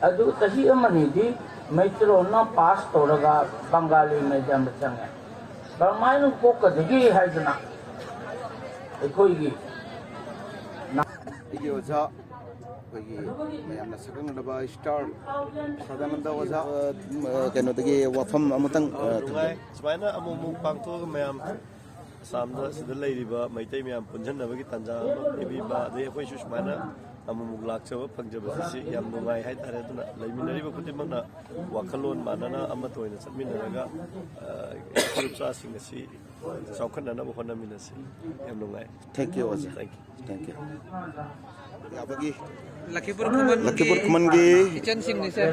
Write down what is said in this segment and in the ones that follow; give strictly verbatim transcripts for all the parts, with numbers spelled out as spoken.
ꯑꯗꯨ ꯆꯍꯤ ꯑꯃꯅꯤꯗꯤ ꯃꯩꯇꯩꯂꯣꯟꯅ ꯄꯥꯁ ꯇꯧꯔꯒ ꯕꯪꯒꯥꯂꯤ ꯃꯦꯗꯤꯌꯝꯗ ꯆꯪꯉꯦ꯫ ꯀꯔꯝꯍꯥꯏꯅ ꯀꯣꯛꯀꯗꯒꯦ ꯍꯥꯏꯗꯅ ꯑꯩꯈꯣꯏꯒꯤ ꯑꯩꯒꯤ ꯑꯣꯖꯥ, ꯑꯩꯈꯣꯏꯒꯤ ꯃꯌꯥꯝꯅ ꯁꯛꯈꯪꯅꯔꯕ ꯏꯁꯇꯥꯔ ꯁꯗꯥꯅꯟꯗ ꯑꯣꯖꯥ, ꯑ, ꯀꯩꯅꯣꯗꯒꯤ ꯋꯥꯐꯝ ꯑꯃꯇꯪ, ꯑ, ꯅꯨꯡꯉꯥꯏ꯫ ꯁꯨꯃꯥꯏꯅ ꯑꯃꯨꯛ ꯑꯃꯨꯛ ꯄꯥꯡꯊꯣꯛꯑꯒ ꯃꯌꯥꯝ ꯑꯁꯥꯝꯗ, ꯁꯤꯗ ꯂꯩꯔꯤꯕ ꯃꯩꯇꯩ ꯃꯌꯥꯝ ꯄꯨꯟꯁꯤꯟꯅꯕꯒꯤ ꯇꯥꯟꯖꯥ ꯑꯃ ꯄꯤꯕꯤꯕ, ꯑꯗꯩ ꯑꯩꯈꯣꯏꯁꯨ ꯁꯨꯃꯥꯏꯅ ꯑꯃꯨꯛ ꯑꯃꯨꯛ ꯂꯥꯛꯆꯕ ꯐꯪꯖꯕꯁꯤ ꯌꯥꯝ ꯅꯨꯡꯉꯥꯏ ꯍꯥꯏꯇꯥꯔꯦ꯫ ꯑꯗꯨꯅ ꯂꯩꯃꯤꯟꯅꯔꯤꯕ ꯈꯨꯗꯤꯡꯃꯛꯅ ꯋꯥꯈꯜꯂꯣꯟ ꯃꯥꯟꯅꯅ ꯑꯃꯠꯇ ꯑꯣꯏꯅ ꯆꯠꯃꯤꯟꯅꯔꯒ, ꯑ, ꯐꯨꯔꯨꯞꯆꯥꯁꯤꯡ ꯑꯁꯤ ꯆꯥꯎꯈꯠꯅꯅꯕ ꯍꯣꯠꯅꯃꯤꯟꯅꯁꯤ꯫ ꯌꯥꯝ ꯅꯨꯡꯉꯥꯏ꯫ Thank you, ꯑꯣꯖꯥ꯫ Thank you. Thank you. ꯌꯥꯕꯒꯤ ꯂꯈꯤꯄꯨꯔ ꯈꯨꯃꯟꯒꯤ ꯂꯈꯤꯄꯨꯔ ꯈꯨꯃꯟꯒꯤ ꯏꯆꯟꯁꯤꯡꯅꯤ, ꯁꯦ꯫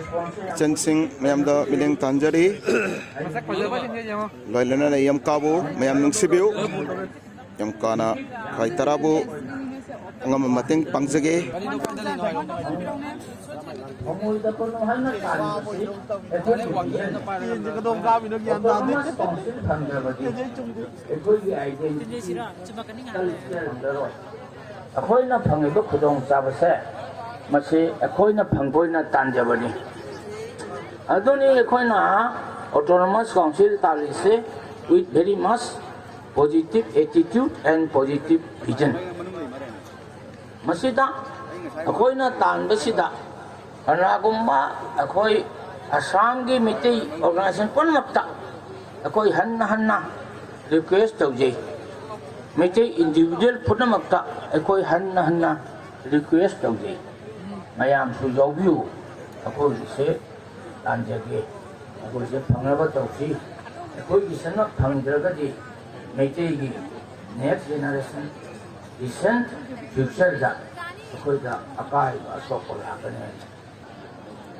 ꯏꯆꯟꯁꯤꯡ ꯃꯌꯥꯝꯗ ꯃꯤꯠꯌꯦꯡ ꯇꯥꯟꯖꯔꯤ꯫ ꯃꯁꯛ ꯐꯖꯕꯁꯤꯡꯁꯦ ꯌꯦꯡꯉꯣ꯫ ꯂꯣꯏꯅꯅ ꯌꯥꯝ ꯀꯥꯕꯨ ꯃꯌꯥꯝ ꯅꯨꯡꯁꯤꯕꯤꯌꯨ꯫ ꯌꯥꯝ ꯀꯥꯅ ꯈ꯭ꯋꯥꯏ ꯇꯔꯥꯕꯨ ꯑꯉꯝꯕ ꯃꯇꯦꯡ ꯄꯥꯡꯖꯒꯦ꯫ ꯃꯉꯣꯟꯗ ꯀꯩꯅꯣ ꯍꯥꯏꯅ ꯇꯥꯔꯤꯕꯁꯤ ꯑꯩꯈꯣꯏꯒꯤ ꯚꯤꯖꯟ, ꯑꯣꯇꯣꯅꯣꯃꯁ ꯀꯥꯎꯟꯁꯤꯜ ꯐꯪꯗ꯭ꯔꯕꯗꯤ ꯑꯩꯈꯣꯏꯒꯤ ꯑꯥꯏꯗꯦꯟꯇꯤꯇꯤ ꯐꯪꯂꯔꯣꯏ꯫ ꯑꯩꯈꯣꯏꯅ ꯐꯪꯉꯤꯕ ꯈꯨꯗꯣꯡꯆꯥꯕꯁꯦ ꯃꯁꯤ ꯑꯩꯈꯣꯏꯅ ꯐꯪꯕ ꯑꯣꯏꯅ ꯇꯥꯟꯖꯕꯅꯤ꯫ ꯑꯗꯨꯅꯤ ꯑꯩꯈꯣꯏꯅ ꯑꯣꯇꯣꯅꯣꯃꯁ ꯀꯥꯎꯟꯁꯤꯜ ꯇꯥꯜꯂꯤꯁꯦ with very much positive attitude and positive vision꯫ ꯃꯁꯤꯗ ꯑꯩꯈꯣꯏꯅ ꯇꯥꯟꯕꯁꯤꯗ ꯀꯅꯥꯒꯨꯝꯕ ꯑꯩꯈꯣꯏ ꯑꯁꯥꯝꯒꯤ ꯃꯤꯇꯩ ꯑꯣꯔꯒꯅꯥꯏꯖꯦꯁꯟ ꯄꯨꯝꯅꯃꯛꯇ ꯑꯩꯈꯣꯏ ꯍꯟꯅ ꯍꯟꯅ ꯔꯤꯀ꯭ꯋꯦꯁ ꯇꯧꯖꯩ꯫ ꯃꯩꯇꯩ ꯏꯟꯗꯤꯕꯤꯖꯨꯋꯦꯜ ꯄꯨꯝꯅꯃꯛꯇ ꯑꯩꯈꯣꯏ ꯍꯟꯅ ꯍꯟꯅ ꯔꯤꯀ꯭ꯋꯦꯁ ꯇꯧꯖꯩ꯫ ꯃꯌꯥꯝꯁꯨ ꯌꯥꯎꯕꯤꯌꯨ꯫ ꯑꯩꯈꯣꯏꯒꯤꯁꯦ ꯇꯥꯟꯖꯒꯦ꯫ ꯑꯩꯈꯣꯏꯁꯦ ꯐꯪꯅꯕ ꯇꯧꯁꯤ꯫ ꯑꯩꯈꯣꯏꯒꯤꯁꯤꯅ ꯐꯪꯗ꯭ꯔꯒꯗꯤ ꯃꯩꯇꯩꯒꯤ ꯅꯦꯛꯁ ꯖꯦꯅꯦꯔꯦꯁꯟ, ꯗꯤꯁꯦꯟꯠ ꯐ꯭ꯌꯨꯆꯔꯗ ꯑꯩꯈꯣꯏꯗ ꯑꯀꯥꯏꯕ ꯑꯁꯣꯛꯄ ꯂꯥꯛꯀꯅꯤ ꯍꯥꯏꯅ꯫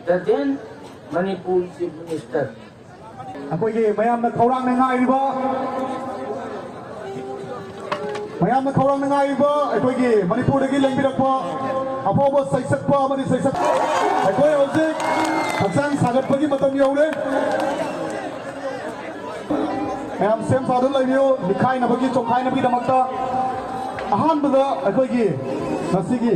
The then Manipur Chief Minister ꯑꯩꯈꯣꯏꯒꯤ ꯃꯌꯥꯝꯅ ꯈꯧꯔꯥꯡꯅ ꯉꯥꯏꯔꯤꯕ, ꯃꯌꯥꯝꯅ ꯈꯧꯔꯥꯡꯅ ꯉꯥꯏꯔꯤꯕ ꯑꯩꯈꯣꯏꯒꯤ ꯃꯅꯤꯄꯨꯔꯗꯒꯤ ꯂꯦꯡꯕꯤꯔꯛꯄ ꯑꯐꯥꯎꯕ ꯁꯩꯁꯛꯄ ꯑꯃꯗꯤ ꯁꯩꯁꯛ, ꯑꯩꯈꯣꯏ ꯍꯧꯖꯤꯛ ꯍꯛꯆꯥꯡ ꯁꯥꯒꯠꯄꯒꯤ ꯃꯇꯝ ꯌꯧꯔꯦ꯫ ꯃꯌꯥꯝ ꯁꯦꯝ ꯁꯥꯗꯨꯅ ꯂꯩꯕꯤꯌꯨ꯫ ꯅꯤꯡꯈꯥꯏꯅꯕꯒꯤ ꯆꯣꯡꯈꯥꯏꯅꯕꯒꯤꯗꯃꯛꯇ ꯑꯍꯥꯟꯕꯗ ꯑꯩꯈꯣꯏꯒꯤ ꯉꯁꯤꯒꯤ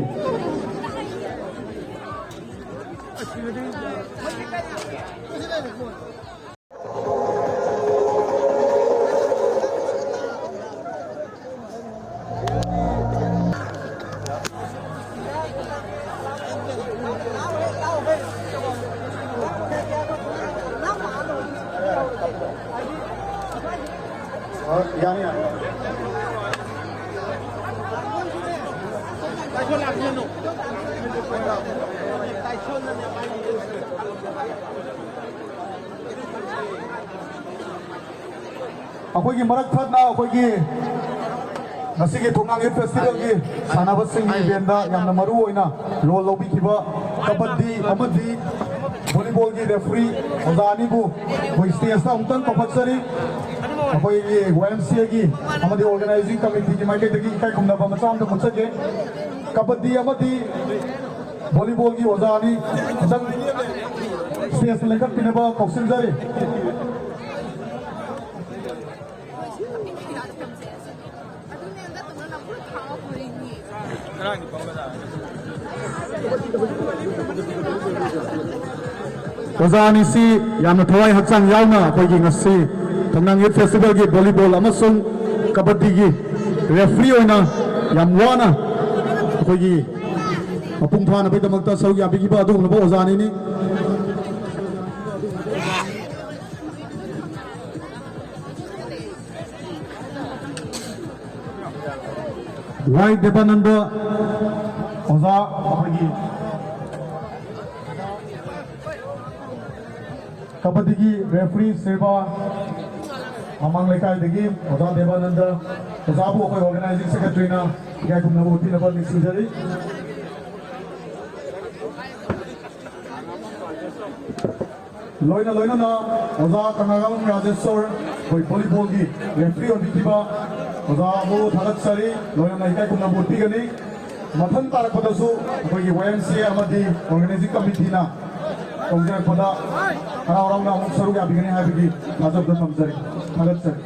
ꯑ, ꯌꯥꯅꯤ, ꯌꯥꯅꯤ꯫ ꯑꯩꯈꯣꯏꯒꯤ ꯃꯔꯛ ꯊꯠꯅ ꯑꯩꯈꯣꯏꯒꯤ ꯉꯁꯤꯒꯤ ꯊꯣꯡꯅꯥꯡ ꯌꯨꯠ ꯐꯦꯁꯇꯤꯚꯦꯜꯒꯤ ꯁꯥꯟꯅꯕꯁꯤꯡꯒꯤ ꯏꯚꯦꯟꯗ ꯌꯥꯝꯅ ꯃꯔꯨ ꯑꯣꯏꯅ ꯔꯣꯜ ꯂꯧꯕꯤꯈꯤꯕ ꯀꯕꯗꯗꯤ ꯑꯃꯗꯤ ꯚꯣꯂꯤꯕꯣꯜꯒꯤ ꯔꯦꯐ꯭ꯔꯤ ꯑꯣꯖꯥ ꯑꯅꯤꯕꯨ ꯑꯩꯈꯣꯏ ꯁ꯭ꯇꯦꯖꯇ ꯑꯃꯨꯛꯇꯪ ꯀꯧꯈꯠꯆꯔꯤ꯫ ꯑꯩꯈꯣꯏꯒꯤ ꯋꯥꯏ ꯑꯦꯝ ꯁꯤ ꯑꯦꯒꯤ ꯑꯃꯗꯤ ꯑꯣꯔꯒꯅꯥꯏꯖꯤꯡ ꯀꯃꯤꯇꯤꯒꯤ ꯃꯥꯏꯀꯩꯗꯒꯤ ꯏꯀꯥꯏ ꯈꯨꯝꯅꯕ ꯃꯆꯥ ꯑꯃꯇ ꯎꯠꯆꯒꯦ꯫ ꯀꯕꯗꯗꯤ ꯑꯃꯗꯤ ꯚꯣꯂꯤꯕꯣꯜꯒꯤ ꯑꯣꯖꯥ ꯑꯅꯤ ꯑꯃꯨꯛꯇꯪ ꯁ꯭ꯇꯦꯖꯇ ꯂꯦꯡꯈꯠꯄꯤꯅꯕ ꯀꯧꯁꯤꯟꯖꯔꯤ꯫ ꯑꯣꯖꯥ ꯑꯅꯤꯁꯤ ꯌꯥꯝꯅ ꯊꯋꯥꯏ ꯍꯛꯆꯥꯡ ꯌꯥꯎꯅ ꯑꯩꯈꯣꯏꯒꯤ ꯉꯁꯤ ꯊꯣꯡꯅꯥꯡ ꯌꯨꯠ ꯐꯦꯁꯇꯤꯚꯦꯜꯒꯤ ꯚꯣꯂꯤꯕꯣꯜ ꯑꯃꯁꯨꯡ ꯀꯕꯗꯗꯤꯒꯤ ꯔꯦꯐ꯭ꯔꯤ ꯑꯣꯏꯅ ꯌꯥꯝ ꯋꯥꯅ ꯑꯩꯈꯣꯏꯒꯤ ꯃꯄꯨꯡ ꯐꯥꯅꯕꯒꯤꯗꯃꯛꯇ ꯁꯔꯨꯛ ꯌꯥꯕꯤꯈꯤꯕ ꯑꯗꯨꯒꯨꯝꯂꯕ ꯑꯣꯖꯥ ꯑꯅꯤꯅꯤ꯫ ꯋꯥꯏ ꯗꯦꯕꯥꯅꯟꯗ ꯑꯣꯖꯥ ꯑꯩꯈꯣꯏꯒꯤ ꯀꯕꯗꯤꯒꯤ ꯔꯦꯐ꯭ꯔꯤ ꯁꯦꯕꯥ ꯃꯃꯥꯡ ꯂꯩꯀꯥꯏꯗꯒꯤ ꯑꯣꯖꯥ ꯗꯦꯕꯥꯅꯟꯗ ꯑꯣꯖꯥꯕꯨ ꯑꯩꯈꯣꯏ ꯑꯣꯔꯒꯅꯥꯏꯖꯤꯡ ꯁꯦꯀ꯭ꯔꯦꯇꯔꯤꯅ ꯏꯀꯥꯏ ꯈꯨꯝꯅꯕ ꯎꯠꯄꯤꯅꯕ ꯅꯤꯡꯁꯤꯡꯖꯔꯤ꯫ ꯂꯣꯏꯅ ꯂꯣꯏꯅꯅ ꯑꯣꯖꯥ ꯀꯪꯂꯥꯒꯥꯝ ꯔꯥꯖꯦꯁꯣꯔ, ꯑꯩꯈꯣꯏ ꯚꯣꯂꯤꯕꯣꯜꯒꯤ ꯔꯦꯐ꯭ꯔꯤ ꯑꯣꯏꯕꯤꯈꯤꯕ ꯑꯣꯖꯥꯕꯨ ꯊꯥꯒꯠꯆꯔꯤ, ꯂꯣꯏꯅꯅ ꯏꯀꯥꯏ ꯈꯨꯝꯅꯕ ꯎꯠꯄꯤꯒꯅꯤ꯫ ꯃꯊꯪ ꯇꯥꯔꯛꯄꯗꯁꯨ ꯑꯩꯈꯣꯏꯒꯤ ꯋꯥꯏ ꯑꯦꯝ ꯁꯤ ꯑꯦ ꯑꯃꯗꯤ ꯑꯣꯔꯒꯅꯥꯏꯖꯤꯡ ꯀꯃꯤꯇꯤꯅ ꯀꯧꯖꯔꯛꯄꯗ ꯍꯔꯥꯎ ꯍꯔꯥꯎꯅ ꯑꯃꯨꯛ ꯁꯔꯨꯛ ꯌꯥꯕꯤꯒꯅꯤ ꯍꯥꯏꯕꯒꯤ ꯊꯥꯖꯕꯗ ꯊꯝꯖꯔꯤ꯫ ꯊꯥꯒꯠꯆꯔꯤ꯫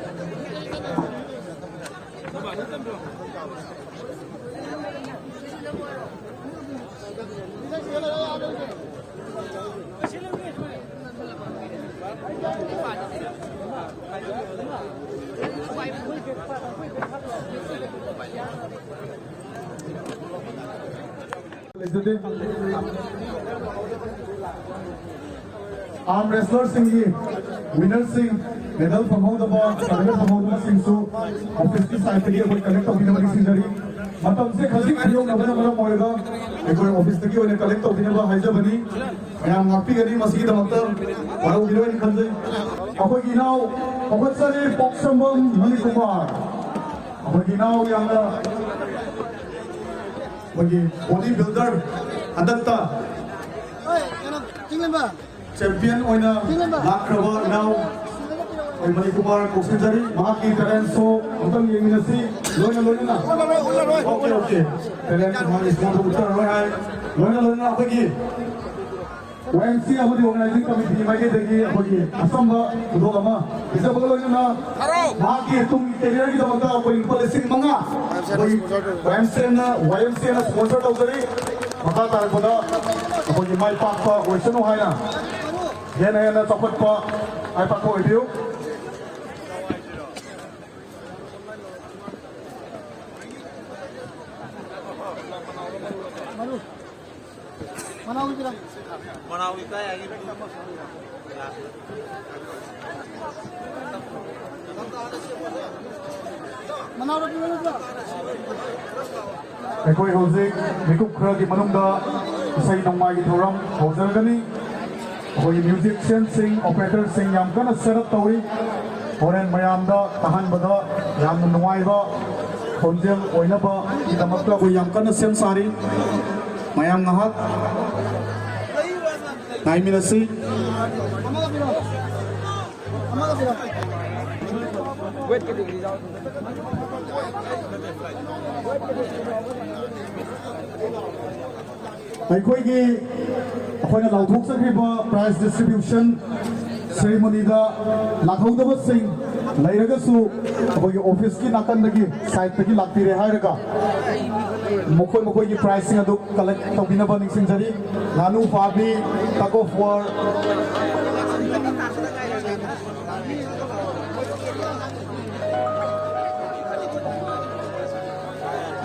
ꯂꯩꯖꯗꯦ꯫ ꯑꯥꯔꯝ ꯔꯦꯁꯂꯔꯁꯤꯡꯒꯤ ꯋꯤꯅꯔꯁꯤꯡ, ꯃꯦꯗꯜ ꯐꯪꯍꯧꯗꯕ, ꯁꯥꯔꯇꯤꯐꯤꯀꯦꯠ ꯐꯪꯍꯧꯗꯕꯁꯤꯡꯁꯨ ꯑꯣꯐꯤꯁꯀꯤ ꯁꯥꯏꯠꯇꯒꯤ ꯑꯩꯈꯣꯏ ꯀꯂꯦꯛ ꯇꯧꯕꯤꯅꯕ ꯅꯤꯡꯁꯤꯡꯖꯔꯤ꯫ ꯃꯇꯝꯁꯦ ꯈꯖꯤꯛ ꯈꯨꯌꯧꯅꯕꯅ ꯃꯔꯝ ꯑꯣꯏꯔꯒ ꯑꯩꯈꯣꯏ ꯑꯣꯐꯤꯁꯇꯒꯤ ꯑꯣꯏꯅ ꯀꯂꯦꯛ ꯇꯧꯕꯤꯅꯕ ꯍꯥꯏꯖꯕꯅꯤ꯫ ꯃꯌꯥꯝ ꯉꯥꯛꯄꯤꯒꯅꯤ, ꯃꯁꯤꯒꯤꯗꯃꯛꯇ ꯋꯥꯔꯧꯕꯤꯔꯣꯏ ꯍꯥꯏꯅ ꯈꯟꯖꯩ꯫ ꯑꯩꯈꯣꯏꯒꯤ ꯏꯅꯥꯎ ꯐꯥꯎꯒꯠꯆꯔꯤ ꯄꯣꯛꯁꯝꯕꯝ ꯃꯅꯤꯀꯨꯃꯥꯔ꯫ ꯑꯩꯈꯣꯏꯒꯤ ꯏꯅꯥꯎ ꯌꯥꯝꯅ ꯑꯩꯈꯣꯏꯒꯤ ꯕꯣꯗꯤ ꯕꯤꯜꯗꯔ ꯍꯟꯗꯛꯇ ꯆꯦꯝꯄꯤꯌꯟ ꯑꯣꯏꯅ ꯂꯥꯛꯈ꯭ꯔꯕ ꯏꯅꯥꯎ ꯑꯩꯈꯣꯏ ꯃꯅꯤꯀꯨꯃꯥꯔ ꯀꯧꯁꯤꯟꯖꯔꯤ꯫ ꯃꯍꯥꯛꯀꯤ ꯇꯦꯂꯦꯟ ꯁꯣ ꯑꯃꯨꯛꯇꯪ ꯌꯦꯡꯃꯤꯟꯅꯁꯤ꯫ ꯂꯣꯏꯅ ꯂꯣꯏꯅꯅ ꯑꯣꯀꯦ, ꯑꯣꯀꯦ꯫ ꯇꯦꯂꯦꯟ ꯃꯥꯒꯤ ꯁꯣꯗ ꯎꯠꯆꯔꯔꯣꯏ ꯍꯥꯏ꯫ ꯂꯣꯏꯅ ꯂꯣꯏꯅꯅ ꯑꯩꯈꯣꯏꯒꯤ ꯋꯥꯏ ꯑꯦꯝ ꯁꯤ ꯑꯃꯗꯤ ꯑꯣꯔꯒꯅꯥꯏꯖꯤꯡ ꯀꯃꯤꯇꯤ ꯃꯥꯏꯀꯩꯗꯒꯤ ꯑꯩꯈꯣꯏꯒꯤ ꯑꯆꯝꯕ ꯈꯨꯗꯣꯜ ꯑꯃ ꯄꯤꯖꯕꯒ ꯂꯣꯏꯅꯅ ꯃꯍꯥꯛꯀꯤ ꯇꯨꯡꯒꯤ ꯀꯦꯔꯤꯌꯔꯒꯤꯗꯃꯛꯇ ꯑꯩꯈꯣꯏ ꯂꯨꯄꯥ ꯂꯤꯁꯤꯡ ꯃꯉꯥ ꯑꯩꯈꯣꯏ ꯋꯥꯏ ꯑꯦꯝ ꯁꯤ ꯑꯦꯝꯅ, ꯋꯥꯏ ꯑꯦꯝ ꯁꯤ ꯑꯦꯝꯅ ꯁ꯭ꯄꯣꯟꯁꯔ ꯇꯧꯖꯔꯤ꯫ ꯃꯈꯥ ꯇꯥꯔꯛꯄꯗ ꯑꯩꯈꯣꯏꯒꯤ ꯃꯥꯏ ꯄꯥꯛꯄ ꯑꯣꯏꯁꯅꯨ ꯍꯥꯏꯅ ꯍꯦꯟꯅ ꯍꯦꯟꯅ ꯆꯥꯎꯈꯠꯄ, ꯃꯥꯏ ꯄꯥꯛꯄ ꯑꯣꯏꯕꯤꯌꯨ꯫ ꯃꯅꯥꯎ ꯏꯕꯤꯔꯝ꯫ ꯃꯅꯥꯎ ꯏꯕꯤꯔꯝ꯫ ꯃꯅꯥꯎ ꯏꯕꯤꯔꯝ꯫ ꯑꯩꯈꯣꯏ ꯍꯧꯖꯤꯛ ꯃꯤꯀꯨꯞ ꯈꯔꯒꯤ ꯃꯅꯨꯡꯗ ꯏꯁꯩ ꯅꯣꯡꯃꯥꯏꯒꯤ ꯊꯧꯔꯝ ꯍꯧꯖꯔꯒꯅꯤ꯫ ꯑꯩꯈꯣꯏꯒꯤ ꯃ꯭ꯌꯨꯖꯤꯛꯁꯤꯌꯟꯁꯤꯡ, ꯑꯣꯄꯔꯦꯇꯔꯁꯤꯡ ꯌꯥꯝ ꯀꯟꯅ ꯁꯦꯠ ꯑꯞ ꯇꯧꯔꯤ꯫ ꯍꯣꯔꯦꯟ ꯃꯌꯥꯝꯗ ꯇꯥꯍꯟꯕꯗ ꯌꯥꯝꯅ ꯅꯨꯡꯉꯥꯏꯕ ꯈꯣꯟꯖꯦꯜ ꯑꯣꯏꯅꯕꯒꯤꯗꯃꯛꯇ ꯑꯩꯈꯣꯏ ꯌꯥꯝ ꯀꯟꯅ ꯁꯦꯝ ꯁꯥꯔꯤ꯫ ꯃꯌꯥꯝ ꯉꯥꯏꯍꯥꯛ ꯉꯥꯏꯃꯤꯟꯅꯁꯤ꯫ ꯑꯩꯈꯣꯏꯒꯤ, ꯑꯩꯈꯣꯏꯅ ꯂꯥꯎꯊꯣꯛꯆꯈ꯭ꯔꯤꯕ ꯄ꯭ꯔꯥꯏꯖ ꯗꯤꯁꯇ꯭ꯔꯤꯕ꯭ꯌꯨꯁꯟ ꯁꯦꯔꯤꯃꯣꯅꯤꯗ ꯂꯥꯛꯍꯧꯗꯕꯁꯤꯡ ꯂꯩꯔꯒꯁꯨ ꯑꯩꯈꯣꯏꯒꯤ ꯑꯣꯐꯤꯁꯀꯤ ꯅꯥꯀꯟꯗꯒꯤ, ꯁꯥꯏꯠꯇꯒꯤ ꯂꯥꯛꯄꯤꯔꯦ ꯍꯥꯏꯔꯒ ꯃꯈꯣꯏ ꯃꯈꯣꯏꯒꯤ ꯄ꯭ꯔꯥꯏꯖꯁꯤꯡ ꯑꯗꯨ ꯀꯂꯦꯛ ꯇꯧꯕꯤꯅꯕ ꯅꯤꯡꯁꯤꯡꯖꯔꯤ꯫ ꯉꯥꯅꯨ ꯐꯥꯕꯤ, tug of war, ꯑꯩꯈꯣꯏꯒꯤ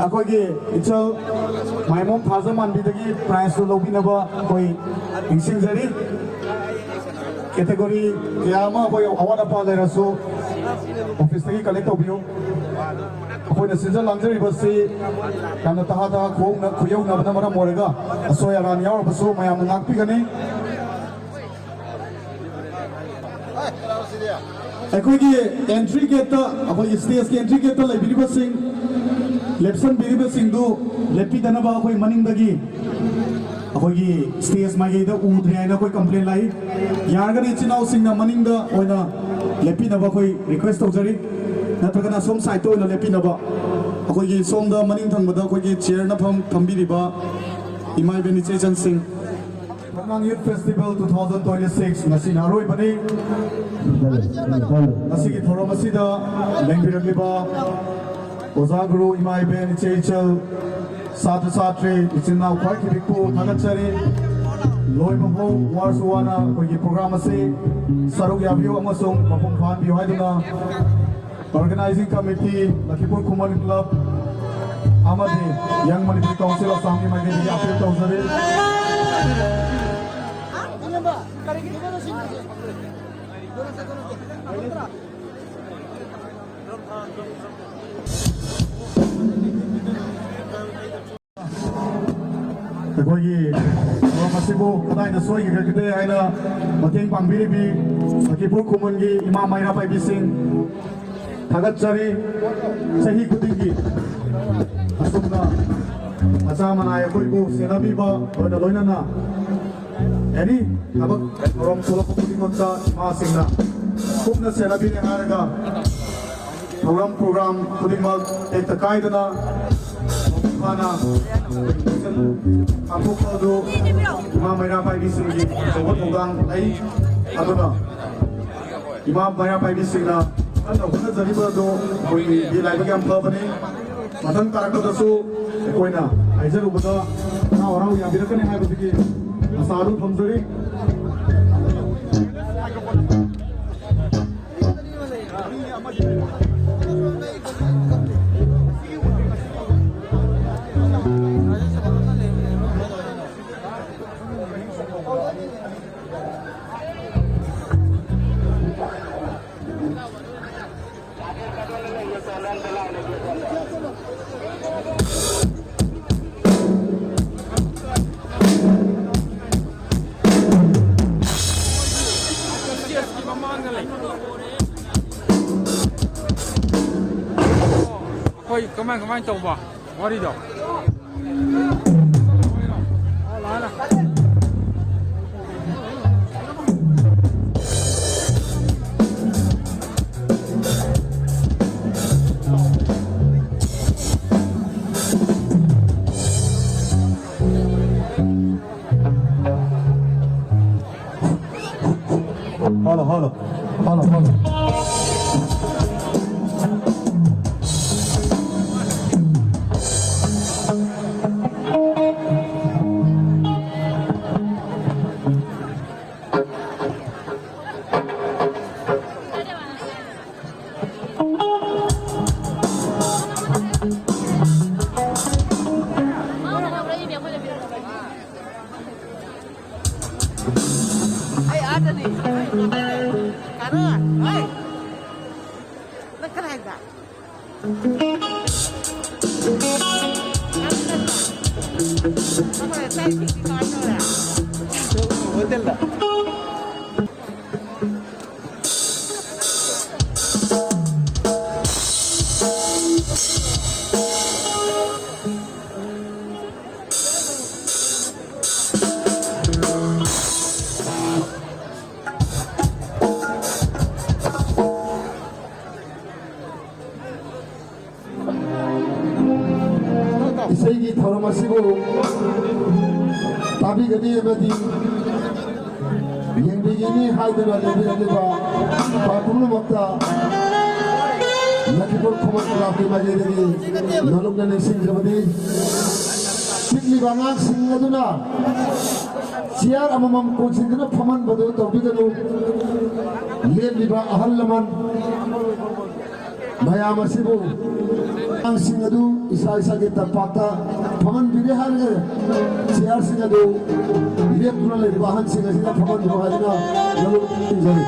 ꯑꯩꯈꯣꯏꯒꯤ ꯏꯆꯜ ꯃꯥꯏꯃꯣꯝ ꯊꯥꯖꯃꯥꯟꯕꯤꯗꯒꯤ prizeꯇꯨ ꯂꯧꯕꯤꯅꯕ ꯑꯩꯈꯣꯏ ꯅꯤꯡꯁꯤꯡꯖꯔꯤ꯫ Category ꯀꯌꯥ ꯑꯃ ꯑꯩꯈꯣꯏ ꯑꯋꯥꯠ ꯑꯄꯥ ꯂꯩꯔꯁꯨ officeꯇꯒꯤ collect ꯇꯧꯕꯤꯌꯨ꯫ ꯑꯩꯈꯣꯏꯅ ꯁꯤꯟꯖ ꯂꯥꯡꯖꯔꯤꯕꯁꯤ ꯌꯥꯝꯅ ꯇꯍꯥ ꯇꯍꯥ ꯈꯨꯌꯧꯅ-, ꯈꯨꯌꯧꯅꯕꯅ ꯃꯔꯝ ꯑꯣꯏꯔꯒ ꯑꯁꯣꯏ ꯑꯔꯥꯟ ꯌꯥꯎꯔꯕꯁꯨ ꯃꯌꯥꯝꯅ ꯉꯥꯛꯄꯤꯒꯅꯤ꯫ ꯑꯩꯈꯣꯏꯒꯤ entry gateꯇ, ꯑꯩꯈꯣꯏꯒꯤ stageꯀꯤ entry gateꯇ ꯂꯩꯕꯤꯔꯤꯕꯁꯤꯡ, ꯂꯦꯞꯁꯟꯕꯤꯔꯤꯕꯁꯤꯡꯗꯨ ꯂꯦꯞꯄꯤꯗꯅꯕ ꯑꯩꯈꯣꯏ ꯃꯅꯤꯡꯗꯒꯤ ꯑꯩꯈꯣꯏꯒꯤ stage ꯃꯥꯏꯀꯩꯗ ꯎꯗ꯭ꯔꯦ ꯍꯥꯏꯅ ꯑꯩꯈꯣꯏ complain ꯂꯥꯛꯏ꯫ ꯌꯥꯔꯒꯅ ꯏꯆꯤꯟ ꯏꯅꯥꯎꯁꯤꯡꯅ ꯃꯅꯤꯡꯗ ꯑꯣꯏꯅ ꯂꯦꯞꯄꯤꯅꯕ ꯑꯩꯈꯣꯏ request ꯇꯧꯖꯔꯤ, ꯅꯠꯇ꯭ꯔꯒꯅ ꯁꯣꯝ sideꯇ ꯑꯣꯏꯅ ꯂꯦꯞꯄꯤꯅꯕ꯫ ꯑꯩꯈꯣꯏꯒꯤ ꯁꯣꯝꯗ ꯃꯅꯤꯡ ꯊꯪꯕꯗ ꯑꯩꯈꯣꯏꯒꯤ chairꯅ ꯐꯝ-, ꯐꯝꯕꯤꯔꯤꯕ ꯏꯃꯥ ꯏꯕꯦꯟ ꯏꯆꯦ ꯏꯆꯟꯁꯤꯡ꯫ ꯐꯝꯂꯥꯡ Youth Festival two thousand twenty-six ꯉꯁꯤꯅ ꯑꯔꯣꯏꯕꯅꯤ꯫ ꯉꯁꯤꯒꯤ ꯊꯧꯔꯝ ꯑꯁꯤꯗ ꯂꯦꯡꯕꯤꯔꯛꯂꯤꯕ ꯑꯣꯖꯥ ꯒꯨꯔꯨ, ꯏꯃꯥ ꯏꯕꯦꯟ, ꯏꯆꯦ ꯏꯆꯜ, ꯁꯥꯇ꯭ꯔ ꯁꯥꯇ꯭ꯔꯤ, ꯏꯆꯤꯟ ꯏꯅꯥꯎ ꯈ꯭ꯋꯥꯏ ꯈꯤꯕꯤꯛꯄꯨ ꯊꯥꯒꯠꯆꯔꯤ꯫ ꯂꯣꯏꯕ ꯐꯥꯎ ꯋꯥꯔꯁꯨ ꯋꯥꯅ ꯑꯩꯈꯣꯏꯒꯤ program ꯑꯁꯤ ꯁꯔꯨꯛ ꯌꯥꯕꯤꯌꯨ ꯑꯃꯁꯨꯡ ꯃꯄꯨꯡ ꯐꯥꯍꯟꯕꯤꯌꯨ ꯍꯥꯏꯗꯨꯅ Organizing Committee, ꯂꯈꯤꯄꯨꯔ ꯈꯨꯃꯟ Club ꯑꯃꯗꯤ Young Manipur Council Assamꯒꯤ ꯃꯥꯏꯀꯩꯗꯒꯤ appeal ꯇꯧꯖꯔꯤ꯫ ꯑꯩꯈꯣꯏꯒꯤ ꯊꯧꯔꯝ ꯑꯁꯤꯕꯨ ꯀꯗꯥꯏꯗ ꯁꯣꯏꯈꯤꯒꯗꯒꯦ ꯍꯥꯏꯅ ꯃꯇꯦꯡ ꯄꯥꯡꯕꯤꯔꯤꯕꯤ ꯂꯈꯤꯄꯨꯔ ꯈꯨꯃꯟꯒꯤ ꯏꯃꯥ ꯃꯩꯔꯥ ꯄꯥꯏꯕꯤꯁꯤꯡ ꯊꯥꯒꯠꯆꯔꯤ꯫ ꯆꯍꯤ ꯈꯨꯗꯤꯡꯒꯤ ꯑꯁꯨꯝꯅ ꯃꯆꯥ ꯃꯅꯥꯏ ꯑꯩꯈꯣꯏꯕꯨ ꯁꯦꯟꯅꯕꯤꯕ ꯂꯣꯏꯅ ꯂꯣꯏꯅꯅ any ꯊꯕꯛ ꯊꯧꯔꯝ ꯊꯣꯛꯂꯛꯄ ꯈꯨꯗꯤꯡꯃꯛꯇ ꯏꯃꯥꯁꯤꯡꯅ ꯀꯨꯞꯅ ꯁꯦꯟꯅꯕꯤꯔꯦ ꯍꯥꯏꯔꯒ ꯊꯧꯔꯝ program ꯈꯨꯗꯤꯡꯃꯛ ꯇꯦꯛꯇ ꯀꯥꯏꯗꯅ ꯃꯄꯨꯡ ꯐꯥꯅ ꯄꯥꯡꯊꯣꯛꯄ ꯑꯗꯨ ꯏꯃꯥ ꯃꯩꯔꯥ ꯄꯥꯏꯕꯤꯁꯤꯡꯒꯤ ꯑꯆꯧꯕ ꯊꯧꯗꯥꯡ ꯂꯩ꯫ ꯑꯗꯨꯅ ꯏꯃꯥ ꯃꯩꯔꯥ ꯄꯥꯏꯕꯤꯁꯤꯡꯅ ꯀꯟꯅ ꯍꯣꯠꯅꯖꯔꯤꯕ ꯑꯗꯨ ꯑꯩꯈꯣꯏꯒꯤ ꯂꯥꯏꯕꯛ ꯌꯥꯝ ꯐꯕꯅꯤ꯫ ꯃꯊꯪ ꯇꯥꯔꯛꯄꯗꯁꯨ ꯑꯩꯈꯣꯏꯅ ꯍꯥꯏꯖꯔꯨꯕꯗ ꯍꯔꯥꯎ ꯍꯔꯥꯎ ꯌꯥꯕꯤꯔꯛꯀꯅꯤ ꯍꯥꯏꯕꯗꯨꯒꯤ ꯑꯁꯥ ꯑꯗꯨ ꯊꯝꯖꯔꯤ꯫ ꯑꯩꯈꯣꯏ ꯀꯃꯥꯏ ꯀꯃꯥꯏꯅ ꯇꯧꯕ ꯋꯥꯔꯤꯗꯣ? Hello, hello. Hello, hello. ꯑꯩ ꯑꯥꯗꯅꯤ꯫ ꯀꯅꯥ? ꯍꯣꯏ꯫ ꯅꯪ ꯀꯅꯥ ꯍꯥꯏꯕ? ꯍꯣꯇꯦꯜꯗ꯫ ꯏꯁꯩꯒꯤ ꯊꯧꯔꯝ ꯑꯁꯤꯕꯨ ꯇꯥꯕꯤꯒꯅꯤ ꯑꯃꯗꯤ ꯌꯦꯡꯕꯤꯒꯅꯤ ꯍꯥꯏꯗꯨꯅ ꯂꯦꯡꯕꯤꯔꯛꯂꯤꯕ ꯄꯥ ꯄꯨꯝꯅꯃꯛꯇ ꯂꯛꯈꯤꯄꯨꯔ ꯈꯨꯃꯟ ꯀ꯭ꯂꯕꯀꯤ ꯃꯥꯏꯀꯩꯗꯒꯤ ꯅꯣꯂꯨꯛꯅ ꯅꯤꯡꯁꯤꯡꯖꯕꯅꯤ꯫ ꯄꯤꯛꯂꯤꯕ ꯑꯉꯥꯡꯁꯤꯡ ꯑꯗꯨꯅ ꯆꯤꯌꯥꯔ ꯑꯃꯃꯝ ꯀꯣꯟꯁꯤꯟꯗꯨꯅ ꯐꯝꯍꯟꯕꯗꯨ ꯇꯧꯕꯤꯒꯅꯨ꯫ ꯂꯦꯞꯂꯤꯕ ꯑꯍꯜ ꯂꯃꯟ ꯃꯌꯥꯝ ꯑꯁꯤꯕꯨ ꯑꯉꯥꯡꯁꯤꯡ ꯑꯗꯨ ꯏꯁꯥ ꯏꯁꯥꯒꯤ ꯇꯝꯄꯥꯛꯇ ꯐꯝꯍꯟꯕꯤꯔꯦ ꯍꯥꯏꯔꯒ ꯆꯤꯌꯥꯔꯁꯤꯡ ꯑꯗꯨ ꯂꯦꯞꯇꯨꯅ ꯂꯩꯔꯤꯕ ꯑꯍꯟꯁꯤꯡ ꯑꯁꯤꯗ ꯐꯝꯍꯟꯕꯤꯌꯨ ꯍꯥꯏꯗꯨꯅ ꯅꯣꯂꯨꯛ ꯅꯤꯡꯁꯤꯡꯖꯔꯤ꯫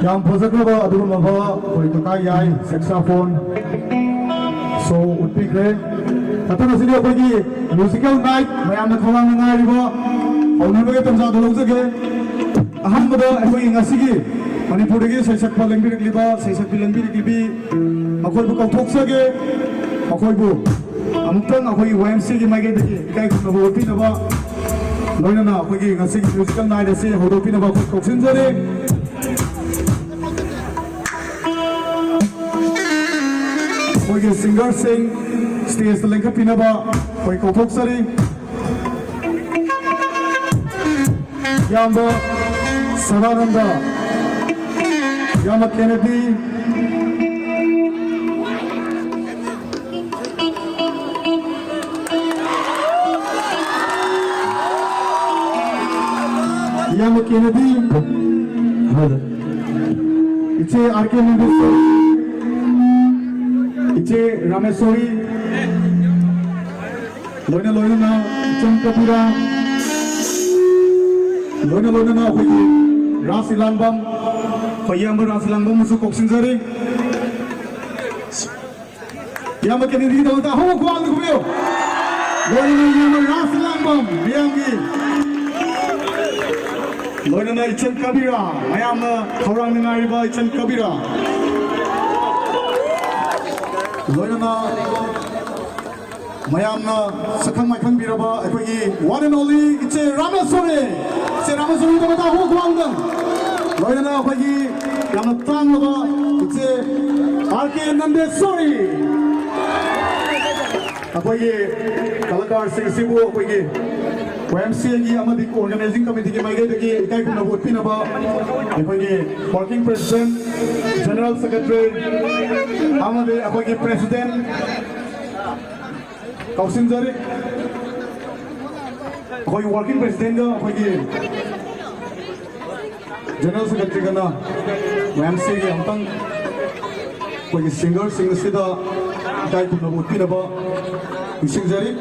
ꯌꯥꯝ ꯐꯖꯈ꯭ꯔꯕ ꯑꯗꯨꯒꯨꯝꯂꯕ ꯑꯩꯈꯣꯏ ꯀꯀꯥ ꯌꯥꯏ saxophone show ꯎꯠꯄꯤꯈ꯭ꯔꯦ꯫ ꯃꯊꯪ ꯑꯁꯤꯗꯤ ꯑꯩꯈꯣꯏꯒꯤ musical night, ꯃꯌꯥꯝꯅ ꯈꯧꯔꯥꯡꯅ ꯉꯥꯏꯔꯤꯕ ꯍꯧꯅꯕꯒꯤ ꯇꯥꯟꯖꯥꯗꯨ ꯂꯧꯖꯒꯦ꯫ ꯑꯍꯥꯟꯕꯗ ꯑꯩꯈꯣꯏꯒꯤ ꯉꯁꯤꯒꯤ ꯃꯅꯤꯄꯨꯔꯗꯒꯤ ꯁꯩꯁꯛꯄ ꯂꯦꯡꯕꯤꯔꯛꯂꯤꯕ, ꯁꯩꯁꯛꯄꯤ ꯂꯦꯡꯕꯤꯔꯛꯂꯤꯕꯤ ꯃꯈꯣꯏꯕꯨ ꯀꯧꯊꯣꯛꯆꯒꯦ꯫ ꯃꯈꯣꯏꯕꯨ ꯑꯃꯨꯛꯇꯪ ꯑꯩꯈꯣꯏꯒꯤ Y M C A ꯒꯤ ꯃꯥꯏꯀꯩꯗꯒꯤ ꯏꯀꯥꯏ ꯈꯨꯝꯅꯕ ꯎꯠꯄꯤꯅꯕ, ꯂꯣꯏꯅꯅ ꯑꯩꯈꯣꯏꯒꯤ ꯉꯁꯤꯒꯤ musical night ꯑꯁꯤ ꯍꯧꯗꯣꯛꯄꯤꯅꯕ ꯑꯩꯈꯣꯏ ꯀꯧꯁꯤꯟꯖꯔꯤ꯫ ꯑꯩꯈꯣꯏꯒꯤ singerꯁꯤꯡ stageꯇ ꯂꯦꯡꯈꯠꯄꯤꯅꯕ ꯑꯩꯈꯣꯏ ꯀꯧꯊꯣꯛꯆꯔꯤ꯫ ꯏꯌꯥꯝꯕ ꯁꯗꯥꯅꯟꯗ, ꯏꯌꯥꯝꯕ ꯀꯦꯅꯦꯗꯤ, ꯏꯌꯥꯝꯕ ꯀꯦꯅꯦꯗꯤ, ꯏꯆꯦ R K ꯅꯟꯗꯦꯁꯣꯔꯤ, ꯏꯆꯦ ꯔꯥꯃꯦꯁꯣꯔꯤ, ꯂꯣꯏꯅ ꯂꯣꯏꯅꯅ ꯏꯆꯟ ꯀꯕꯤꯔꯥ, ꯂꯣꯏꯅ ꯂꯣꯏꯅꯅ ꯑꯩꯈꯣꯏꯒꯤ ꯔꯥꯁ ꯏꯂꯥꯡꯕꯝ, ꯑꯩꯈꯣꯏ ꯏꯌꯥꯝꯕ ꯔꯥꯁ ꯏꯂꯥꯡꯕꯝ ꯑꯃꯁꯨ ꯀꯧꯁꯤꯟꯖꯔꯤ꯫ ꯏꯌꯥꯝꯕ ꯀꯦꯅꯦꯗꯤꯒꯤꯗꯃꯛꯇ ꯑꯍꯧꯕ ꯈꯨꯋꯥꯡꯗ ꯈꯨꯕꯤꯌꯨ꯫ ꯂꯣꯏꯅꯅ ꯏꯌꯥꯝꯕ ꯔꯥꯁ ꯏꯂꯥꯡꯕꯝ ꯃꯤꯌꯥꯝꯒꯤ, ꯂꯣꯏꯅꯅ ꯏꯆꯟ ꯀꯕꯤꯔꯥ, ꯃꯌꯥꯝꯅ ꯈꯧꯔꯥꯡꯅ ꯉꯥꯏꯔꯤꯕ ꯏꯆꯟ ꯀꯕꯤꯔꯥ, ꯂꯣꯏꯅꯅ ꯃꯌꯥꯝꯅ ꯁꯛꯈꯪ ꯃꯥꯏꯈꯪꯕꯤꯔꯕ ꯑꯩꯈꯣꯏꯒꯤ one and only ꯏꯆꯦ ꯔꯥꯃꯦꯁꯣꯔꯤ, ꯏꯆꯦ ꯔꯥꯃꯦꯁꯣꯔꯤꯗꯃꯛꯇ ꯑꯍꯧꯕ ꯈꯨꯋꯥꯡꯗ, ꯂꯣꯏꯅꯅ ꯑꯩꯈꯣꯏꯒꯤ ꯌꯥꯝꯅ ꯇꯥꯡꯂꯕ ꯏꯆꯦ R K ꯅꯟꯗꯦꯁꯣꯔꯤ, ꯑꯩꯈꯣꯏꯒꯤ ꯀꯂꯥꯀꯥꯔꯁꯤꯡ ꯑꯁꯤꯕꯨ ꯑꯩꯈꯣꯏꯒꯤ Y M C A ꯒꯤ ꯑꯃꯗꯤ organizing committeeꯒꯤ ꯃꯥꯏꯀꯩꯗꯒꯤ ꯏꯀꯥꯏ ꯈꯨꯝꯅꯕ ꯎꯠꯄꯤꯅꯕ ꯑꯩꯈꯣꯏꯒꯤ working president, general secretary ꯑꯃꯗꯤ ꯑꯩꯈꯣꯏꯒꯤ president ꯀꯧꯁꯤꯟꯖꯔꯤ꯫ ꯑꯩꯈꯣꯏꯒꯤ working presidentꯒ ꯑꯩꯈꯣꯏꯒꯤ general secretaryꯒꯅ Y M C A ꯒꯤ ꯑꯃꯨꯛꯇꯪ ꯑꯩꯈꯣꯏꯒꯤ singerꯁꯤꯡ ꯑꯁꯤꯗ ꯏꯀꯥꯏ ꯈꯨꯝꯅꯕ ꯎꯠꯄꯤꯅꯕ ꯅꯤꯡꯁꯤꯡꯖꯔꯤ꯫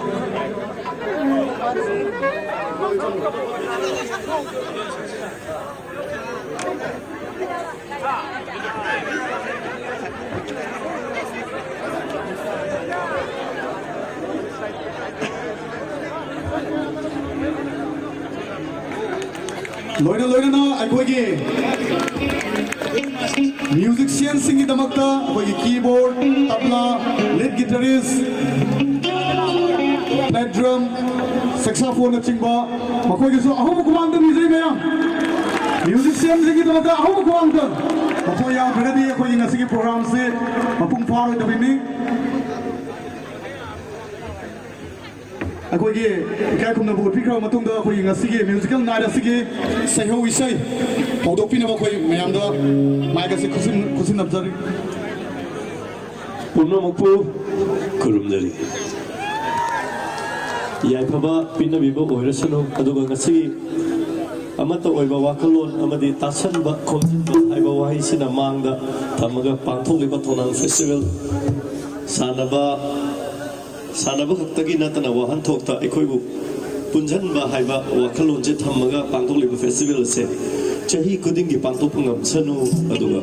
ꯂꯣꯏꯅ ꯂꯣꯏꯅꯅ ꯑꯩꯈꯣꯏꯒꯤ ꯃ꯭ꯌꯨꯖꯤꯛꯁꯤꯌꯟꯁꯤꯡꯒꯤꯗꯃꯛꯇ ꯑꯩꯈꯣꯏꯒꯤ keyboard, tabla, lead ꯒꯤꯇꯥꯔꯤꯁ, plate drum, ꯁꯦꯛꯁꯥꯐꯣꯟꯅꯆꯤꯡꯕ ꯃꯈꯣꯏꯒꯤꯁꯨ ꯑꯍꯧꯕ ꯈꯨꯃꯥꯡꯗ ꯅꯤꯖꯩ ꯃꯌꯥꯝ꯫ ꯃ꯭ꯌꯨꯖꯤꯛꯁꯤꯌꯟꯁꯤꯡꯒꯤꯗꯃꯛꯇ ꯑꯍꯧꯕ ꯈꯨꯃꯥꯡꯗ꯫ ꯃꯈꯣꯏ ꯌꯥꯎꯗ꯭ꯔꯒꯗꯤ ꯑꯩꯈꯣꯏꯒꯤ ꯉꯁꯤꯒꯤ ꯄ꯭ꯔꯣꯒ꯭ꯔꯥꯝꯁꯤ ꯃꯄꯨꯡ ꯐꯥꯔꯣꯏꯗꯕꯅꯤ꯫ ꯑꯩꯈꯣꯏꯒꯤ ꯏꯀꯥꯏ ꯈꯨꯝꯅꯕ ꯎꯠꯄꯤꯈ꯭ꯔꯕ ꯃꯇꯨꯡꯗ ꯑꯩꯈꯣꯏꯒꯤ ꯉꯁꯤꯒꯤ ꯃ꯭ꯌꯨꯖꯤꯀꯦꯜ ꯅꯥꯏꯠ ꯑꯁꯤꯒꯤ ꯁꯩꯍꯧ ꯏꯁꯩ ꯍꯧꯗꯣꯛꯄꯤꯅꯕ ꯑꯩꯈꯣꯏ ꯃꯌꯥꯝꯗ ꯃꯥꯏꯛ ꯑꯁꯤ ꯈꯨꯠꯁꯤꯟ-, ꯈꯨꯠꯁꯤꯟꯅꯖꯔꯤ꯫ ꯄꯨꯝꯅꯃꯛꯄꯨ ꯈꯨꯔꯨꯝꯖꯔꯤ꯫ ꯌꯥꯏꯐꯕ ꯄꯤꯅꯕꯤꯕ ꯑꯣꯏꯔꯁꯅꯨ꯫ ꯑꯗꯨꯒ ꯉꯁꯤꯒꯤ ꯑꯃꯠꯇ ꯑꯣꯏꯕ ꯋꯥꯈꯜꯂꯣꯟ ꯑꯃꯗꯤ ꯇꯥꯁꯟꯕ, ꯈꯣꯝꯖꯤꯟꯕ ꯍꯥꯏꯕ ꯋꯥꯍꯩꯁꯤꯅ ꯃꯥꯡꯗ ꯊꯝꯃꯒ ꯄꯥꯡꯊꯣꯛꯂꯤꯕ ꯊꯧꯅꯥꯡ ꯐꯦꯁꯇꯤꯚꯦꯜ ꯁꯥꯟꯅꯕ, ꯁꯥꯟꯅꯕ ꯈꯛꯇꯒꯤ ꯅꯠꯇꯅ ꯋꯥꯍꯟꯊꯣꯛꯇ ꯑꯩꯈꯣꯏꯕꯨ ꯄꯨꯟꯁꯤꯟꯕ ꯍꯥꯏꯕ ꯋꯥꯈꯜꯂꯣꯟꯁꯦ ꯊꯝꯃꯒ ꯄꯥꯡꯊꯣꯛꯂꯤꯕ ꯐꯦꯁꯇꯤꯚꯦꯜ ꯑꯁꯦ ꯆꯍꯤ ꯈꯨꯗꯤꯡꯒꯤ ꯄꯥꯡꯊꯣꯛꯄ ꯉꯝꯁꯅꯨ꯫ ꯑꯗꯨꯒ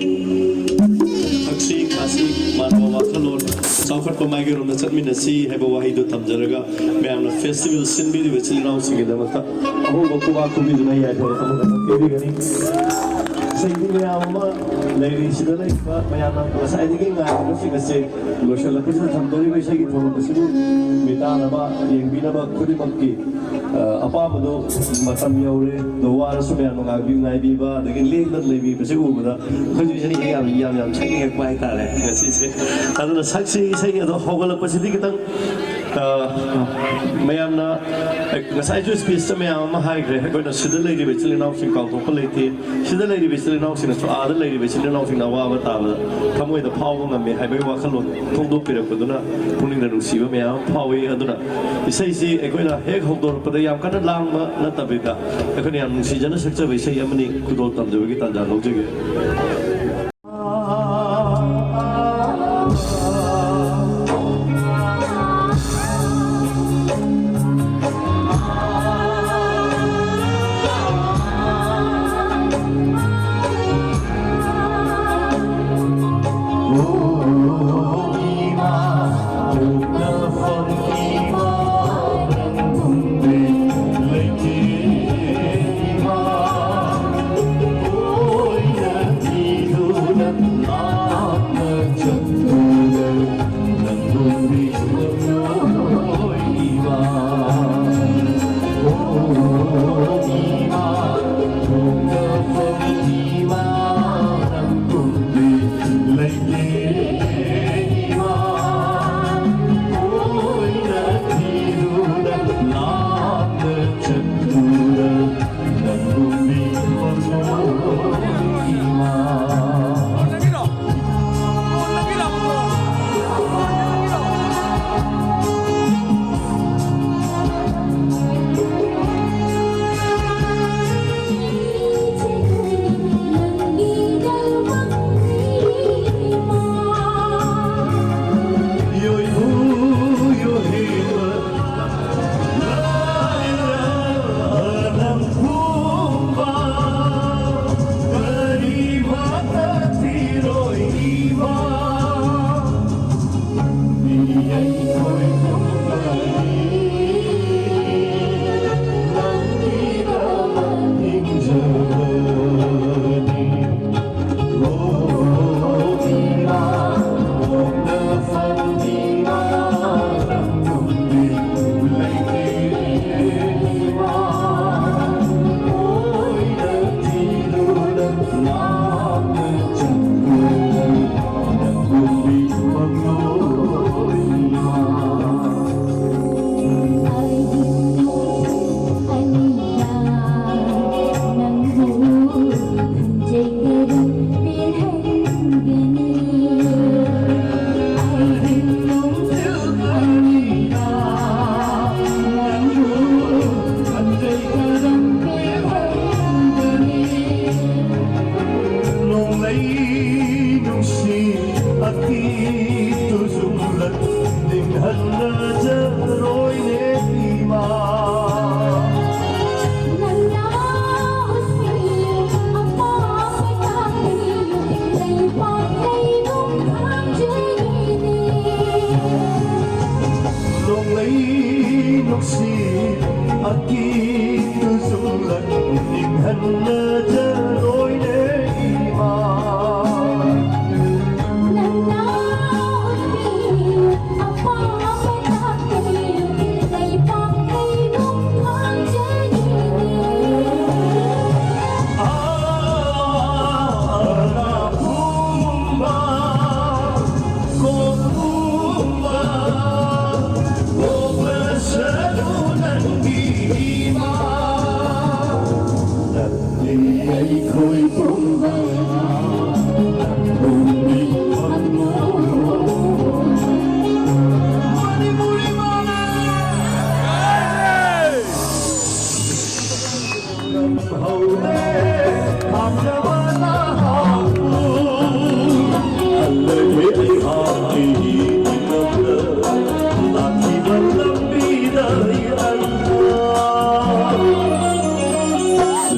ꯊꯛꯁꯤ ꯈꯥꯁꯤ ꯃꯥꯟꯕ ꯋꯥꯈꯜꯂꯣꯟ, ꯆꯥꯎꯈꯠꯄ ꯃꯥꯏꯀꯩꯔꯣꯝꯗ ꯆꯠꯃꯤꯟꯅꯁꯤ ꯍꯥꯏꯕ ꯋꯥꯍꯩꯗꯨ ꯊꯝꯖꯔꯒ ꯃꯌꯥꯝꯅ ꯐꯦꯁꯇꯤꯚꯦꯜ ꯁꯤꯟꯕꯤꯔꯤꯕ ꯏꯆꯤꯜ ꯏꯅꯥꯎꯁꯤꯡꯒꯤꯗꯃꯛꯇ ꯑꯍꯧꯕ ꯈꯨꯕꯥꯛ ꯈꯨꯕꯤꯗꯨꯅ ꯌꯥꯏꯐꯕ ꯊꯕꯛ ꯑꯃ ꯄꯤꯕꯤꯒꯅꯤ꯫ ꯏꯁꯩꯗꯤ ꯃꯌꯥꯝ ꯑꯃ ꯂꯩꯔꯤ, ꯁꯤꯗ ꯂꯩꯔꯤꯕ ꯃꯌꯥꯝꯅ ꯉꯁꯥꯏꯗꯒꯤ ꯉꯥꯏꯔꯤꯕꯁꯤꯡ ꯑꯁꯦ ꯂꯣꯏꯁꯤꯜꯂꯛꯄꯁꯤꯗ ꯊꯝꯖꯔꯤꯕ ꯏꯁꯩꯒꯤ ꯊꯧꯔꯝ ꯑꯁꯤꯕꯨ ꯃꯤꯇꯥꯅꯕ, ꯌꯦꯡꯕꯤꯅꯕ ꯈꯨꯗꯤꯡꯃꯛꯀꯤ, ꯑ, ꯑꯄꯥꯝꯕꯗꯣ ꯃꯇꯝ ꯌꯧꯔꯦ꯫ ꯑꯗꯣ ꯋꯥꯔꯁꯨ ꯃꯌꯥꯝꯅ ꯉꯥꯏꯕꯤ-, ꯉꯥꯏꯕꯤꯕ, ꯑꯗꯒꯤ ꯂꯦꯡꯗꯅ ꯂꯩꯕꯤꯕꯁꯦ ꯎꯕꯗ ꯑꯩꯈꯣꯏꯁꯨ ꯏꯁꯩ ꯌꯥꯝ, ꯌꯥꯝ, ꯌꯥꯝ ꯁꯛꯅꯤꯡꯉꯛꯄ ꯍꯥꯏꯇꯥꯔꯦ ꯉꯁꯤꯁꯦ꯫ ꯑꯗꯨꯅ ꯁꯛꯁꯤ ꯏꯁꯩ ꯑꯗꯣ ꯍꯧꯒꯠꯂꯛꯄꯁꯤꯗꯤ ꯈꯤꯇꯪ ꯑ, ꯃꯌꯥꯝꯅ, ꯑ, ꯉꯁꯥꯏꯁꯨ ꯁ꯭ꯄꯤꯆꯇ ꯃꯌꯥꯝ ꯑꯃ ꯍꯥꯏꯈ꯭ꯔꯦ꯫ ꯑꯩꯈꯣꯏꯅ ꯁꯤꯗ ꯂꯩꯔꯤꯕ ꯏꯆꯤꯜ ꯏꯅꯥꯎꯁꯤꯡ ꯀꯥꯎꯊꯣꯛꯄ ꯂꯩꯇꯦ꯫ ꯁꯤꯗ ꯂꯩꯔꯤꯕ ꯏꯆꯤꯜ ꯏꯅꯥꯎꯁꯤꯡꯅꯁꯨ ꯑꯥꯗ ꯂꯩꯔꯤꯕ ꯏꯆꯤꯜ ꯏꯅꯥꯎꯁꯤꯡꯅ ꯑꯋꯥꯕ ꯇꯥꯕꯗ ꯊꯃꯣꯏꯗ ꯐꯥꯎꯕ ꯉꯝꯃꯤ ꯍꯥꯏꯕꯒꯤ ꯋꯥꯈꯜꯂꯣꯟ ꯐꯣꯡꯗꯣꯛꯄꯤꯔꯛꯄꯗꯨꯅ ꯄꯨꯛꯅꯤꯡꯗ ꯅꯨꯡꯁꯤꯕ ꯃꯌꯥꯝ ꯑꯃ ꯐꯥꯎꯏ꯫ ꯑꯗꯨꯅ ꯏꯁꯩꯁꯤ ꯑꯩꯈꯣꯏꯅ ꯍꯦꯛ ꯍꯧꯗꯣꯔꯛꯄꯗ ꯌꯥꯝ ꯀꯟꯅ ꯂꯥꯡꯕ ꯅꯠꯇꯕꯤꯗ ꯑꯩꯈꯣꯏꯅ ꯌꯥꯝ ꯅꯨꯡꯁꯤꯖꯅ ꯁꯛꯆꯕ ꯏꯁꯩ ꯑꯃꯅꯤ꯫ ꯈꯨꯗꯣꯜ ꯇꯝꯖꯕꯒꯤ ꯇꯥꯟꯖꯥ ꯂꯧꯖꯒꯦ꯫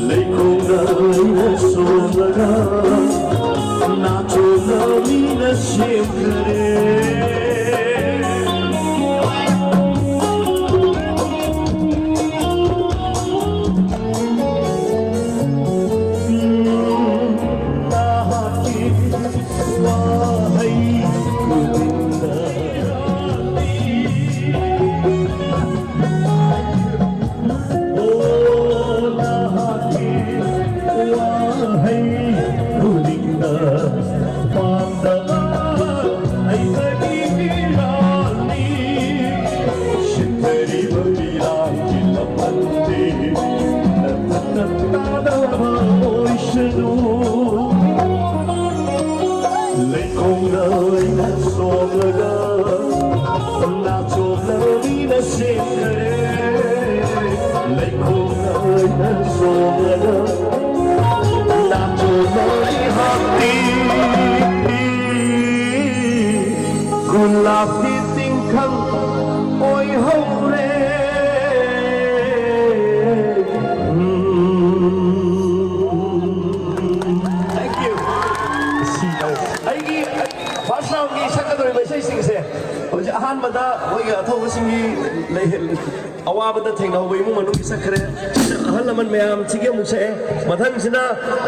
ꯂꯩꯈꯣꯡꯗ ꯑꯩꯅ ꯁꯣꯝꯂꯒ ꯅꯥꯆꯣꯝꯅ ꯃꯤꯅ ꯁꯦꯝꯈꯔꯦ꯫ ꯅꯍꯥꯛꯀꯤ ꯋꯥꯍꯩ ꯈꯨꯗꯤꯡꯗ ꯑꯣ ꯅꯍꯥꯛꯀꯤ ꯋꯥꯍꯩ ꯈꯨꯗꯤꯡꯗ ꯄꯥꯝꯗꯕ ꯑꯩꯈꯣꯏꯒꯤ ꯃꯤꯔꯥꯜꯅꯤ꯫ ꯁꯤꯟꯊꯔꯤꯕ ꯃꯤꯔꯥꯜꯒꯤ ꯂꯝꯍꯟꯗꯤ ꯅꯊꯟꯅ ꯇꯥꯗꯕ ꯑꯣꯏꯁꯅꯨ꯫ ꯂꯩꯈꯣꯡꯅ ꯑꯩꯅ ꯁꯣꯝꯂꯒ ꯅꯥꯆꯣꯝꯅ ꯃꯤꯅ ꯁꯦꯝꯈꯔꯦ꯫ ꯂꯩꯈꯣꯡꯅ ꯑꯩꯅ ꯁꯣꯝꯂꯒ ꯅꯥꯆꯣꯝꯅ ꯑꯩꯍꯥꯛꯇꯤ ꯒꯨꯂꯥꯞꯀꯤ ꯇꯤꯡꯈꯪ ꯑꯣꯏꯍꯧꯔꯦ꯫ ꯎꯝ꯫ Thank you꯫ ꯑꯩꯒꯤ first roundꯒꯤ ꯁꯛꯀꯗꯧꯔꯤꯕ ꯏꯁꯩꯁꯤꯡꯁꯦ ꯍꯧꯖꯤꯛ ꯑꯍꯥꯟꯕꯗ ꯑꯩꯈꯣꯏꯒꯤ ꯑꯊꯧꯕꯁꯤꯡꯒꯤ ꯂꯩ-, ꯑꯋꯥꯕꯗ ꯊꯦꯡꯅꯍꯧꯕ ꯏꯃꯨꯡ ꯃꯅꯨꯡꯒꯤ ꯁꯛꯈ꯭ꯔꯦ꯫ ꯑꯍꯜ ꯂꯃꯟ ꯃꯌꯥꯝꯁꯤꯒꯤ ꯑꯃꯨꯛ ꯁꯛꯑꯦ꯫ ꯃꯊꯪꯁꯤꯅ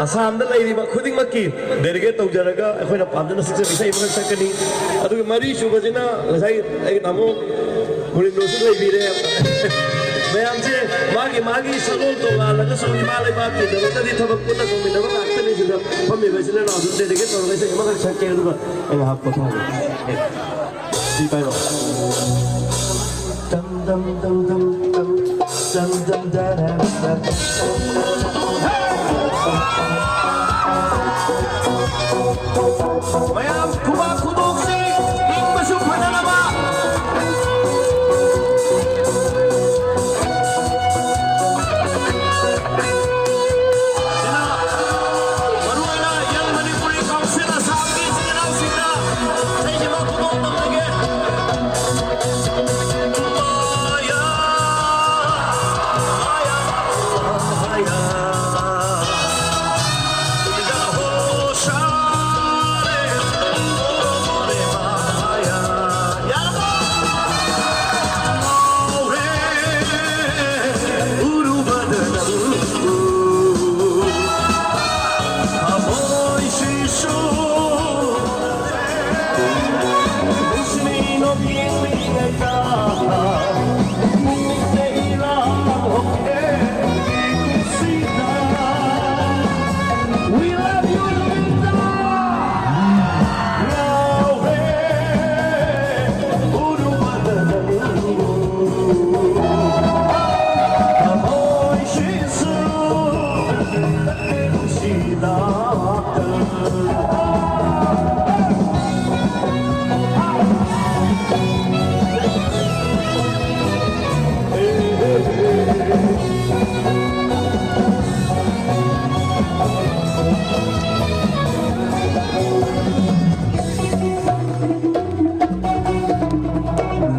ꯑꯁꯥꯝꯗ ꯂꯩꯔꯤꯕ ꯈꯨꯗꯤꯡꯃꯛꯀꯤ dedicate ꯇꯧꯖꯔꯒ ꯑꯩꯈꯣꯏꯅ ꯄꯥꯝꯖꯅ ꯁꯛꯆꯕ ꯏꯁꯩ ꯑꯃꯈꯛ ꯁꯛꯀꯅꯤ꯫ ꯑꯗꯨꯒ ꯃꯔꯤꯁꯨꯕꯁꯤꯅ ꯉꯁꯥꯏ ꯑꯩꯒꯤ ꯇꯥꯃꯣ ꯒꯣꯕꯤꯟꯗꯁꯨ ꯂꯩꯕꯤꯔꯦ꯫ ꯃꯌꯥꯝꯁꯦ ꯃꯥꯒꯤ ꯃꯥꯒꯤ ꯁꯛꯂꯣꯟ ꯇꯣꯉꯥꯜꯂꯒꯁꯨ ꯏꯃꯥ ꯂꯩꯕꯥꯛꯀꯤꯗꯃꯛꯇꯗꯤ ꯊꯕꯛ ꯄꯨꯟꯅ ꯇꯧꯃꯤꯟꯅꯕ ꯉꯥꯛꯇꯅꯤ꯫ ꯁꯤꯗ ꯐꯝꯃꯤꯕ ꯏꯆꯤꯜ ꯏꯅꯥꯎꯁꯨ dedicate ꯇꯧꯔꯒ ꯏꯁꯩ ꯑꯃꯈꯛ ꯁꯛꯀꯦ, ꯑꯗꯨꯒ ꯑꯩ ꯉꯥꯏꯍꯥꯛ ꯄꯣꯊꯥꯒꯦ꯫ ꯁꯤ ꯄꯥꯏꯔꯣ꯫ ꯇꯝ ꯇꯝ ꯇꯝ ꯇꯝ ꯇꯝ ꯇꯝ ꯇꯝ ꯇꯔꯥ ꯇꯝ꯫ ꯃꯌꯥꯝ ꯈꯨꯕꯥꯛ ꯈꯨꯗꯣꯛꯁꯤ, ꯏꯪꯕꯁꯨ ꯐꯅꯅꯕ꯫ ꯁꯤꯅ ꯃꯔꯨꯑꯣꯏꯅ Young Manipuri Council ꯑꯁꯥꯝꯒꯤ ꯏꯆꯤꯟ ꯏꯅꯥꯎꯁꯤꯡꯅ ꯏꯁꯩꯁꯤꯃ ꯈꯨꯗꯣꯡ ꯇꯝꯖꯒꯦ꯫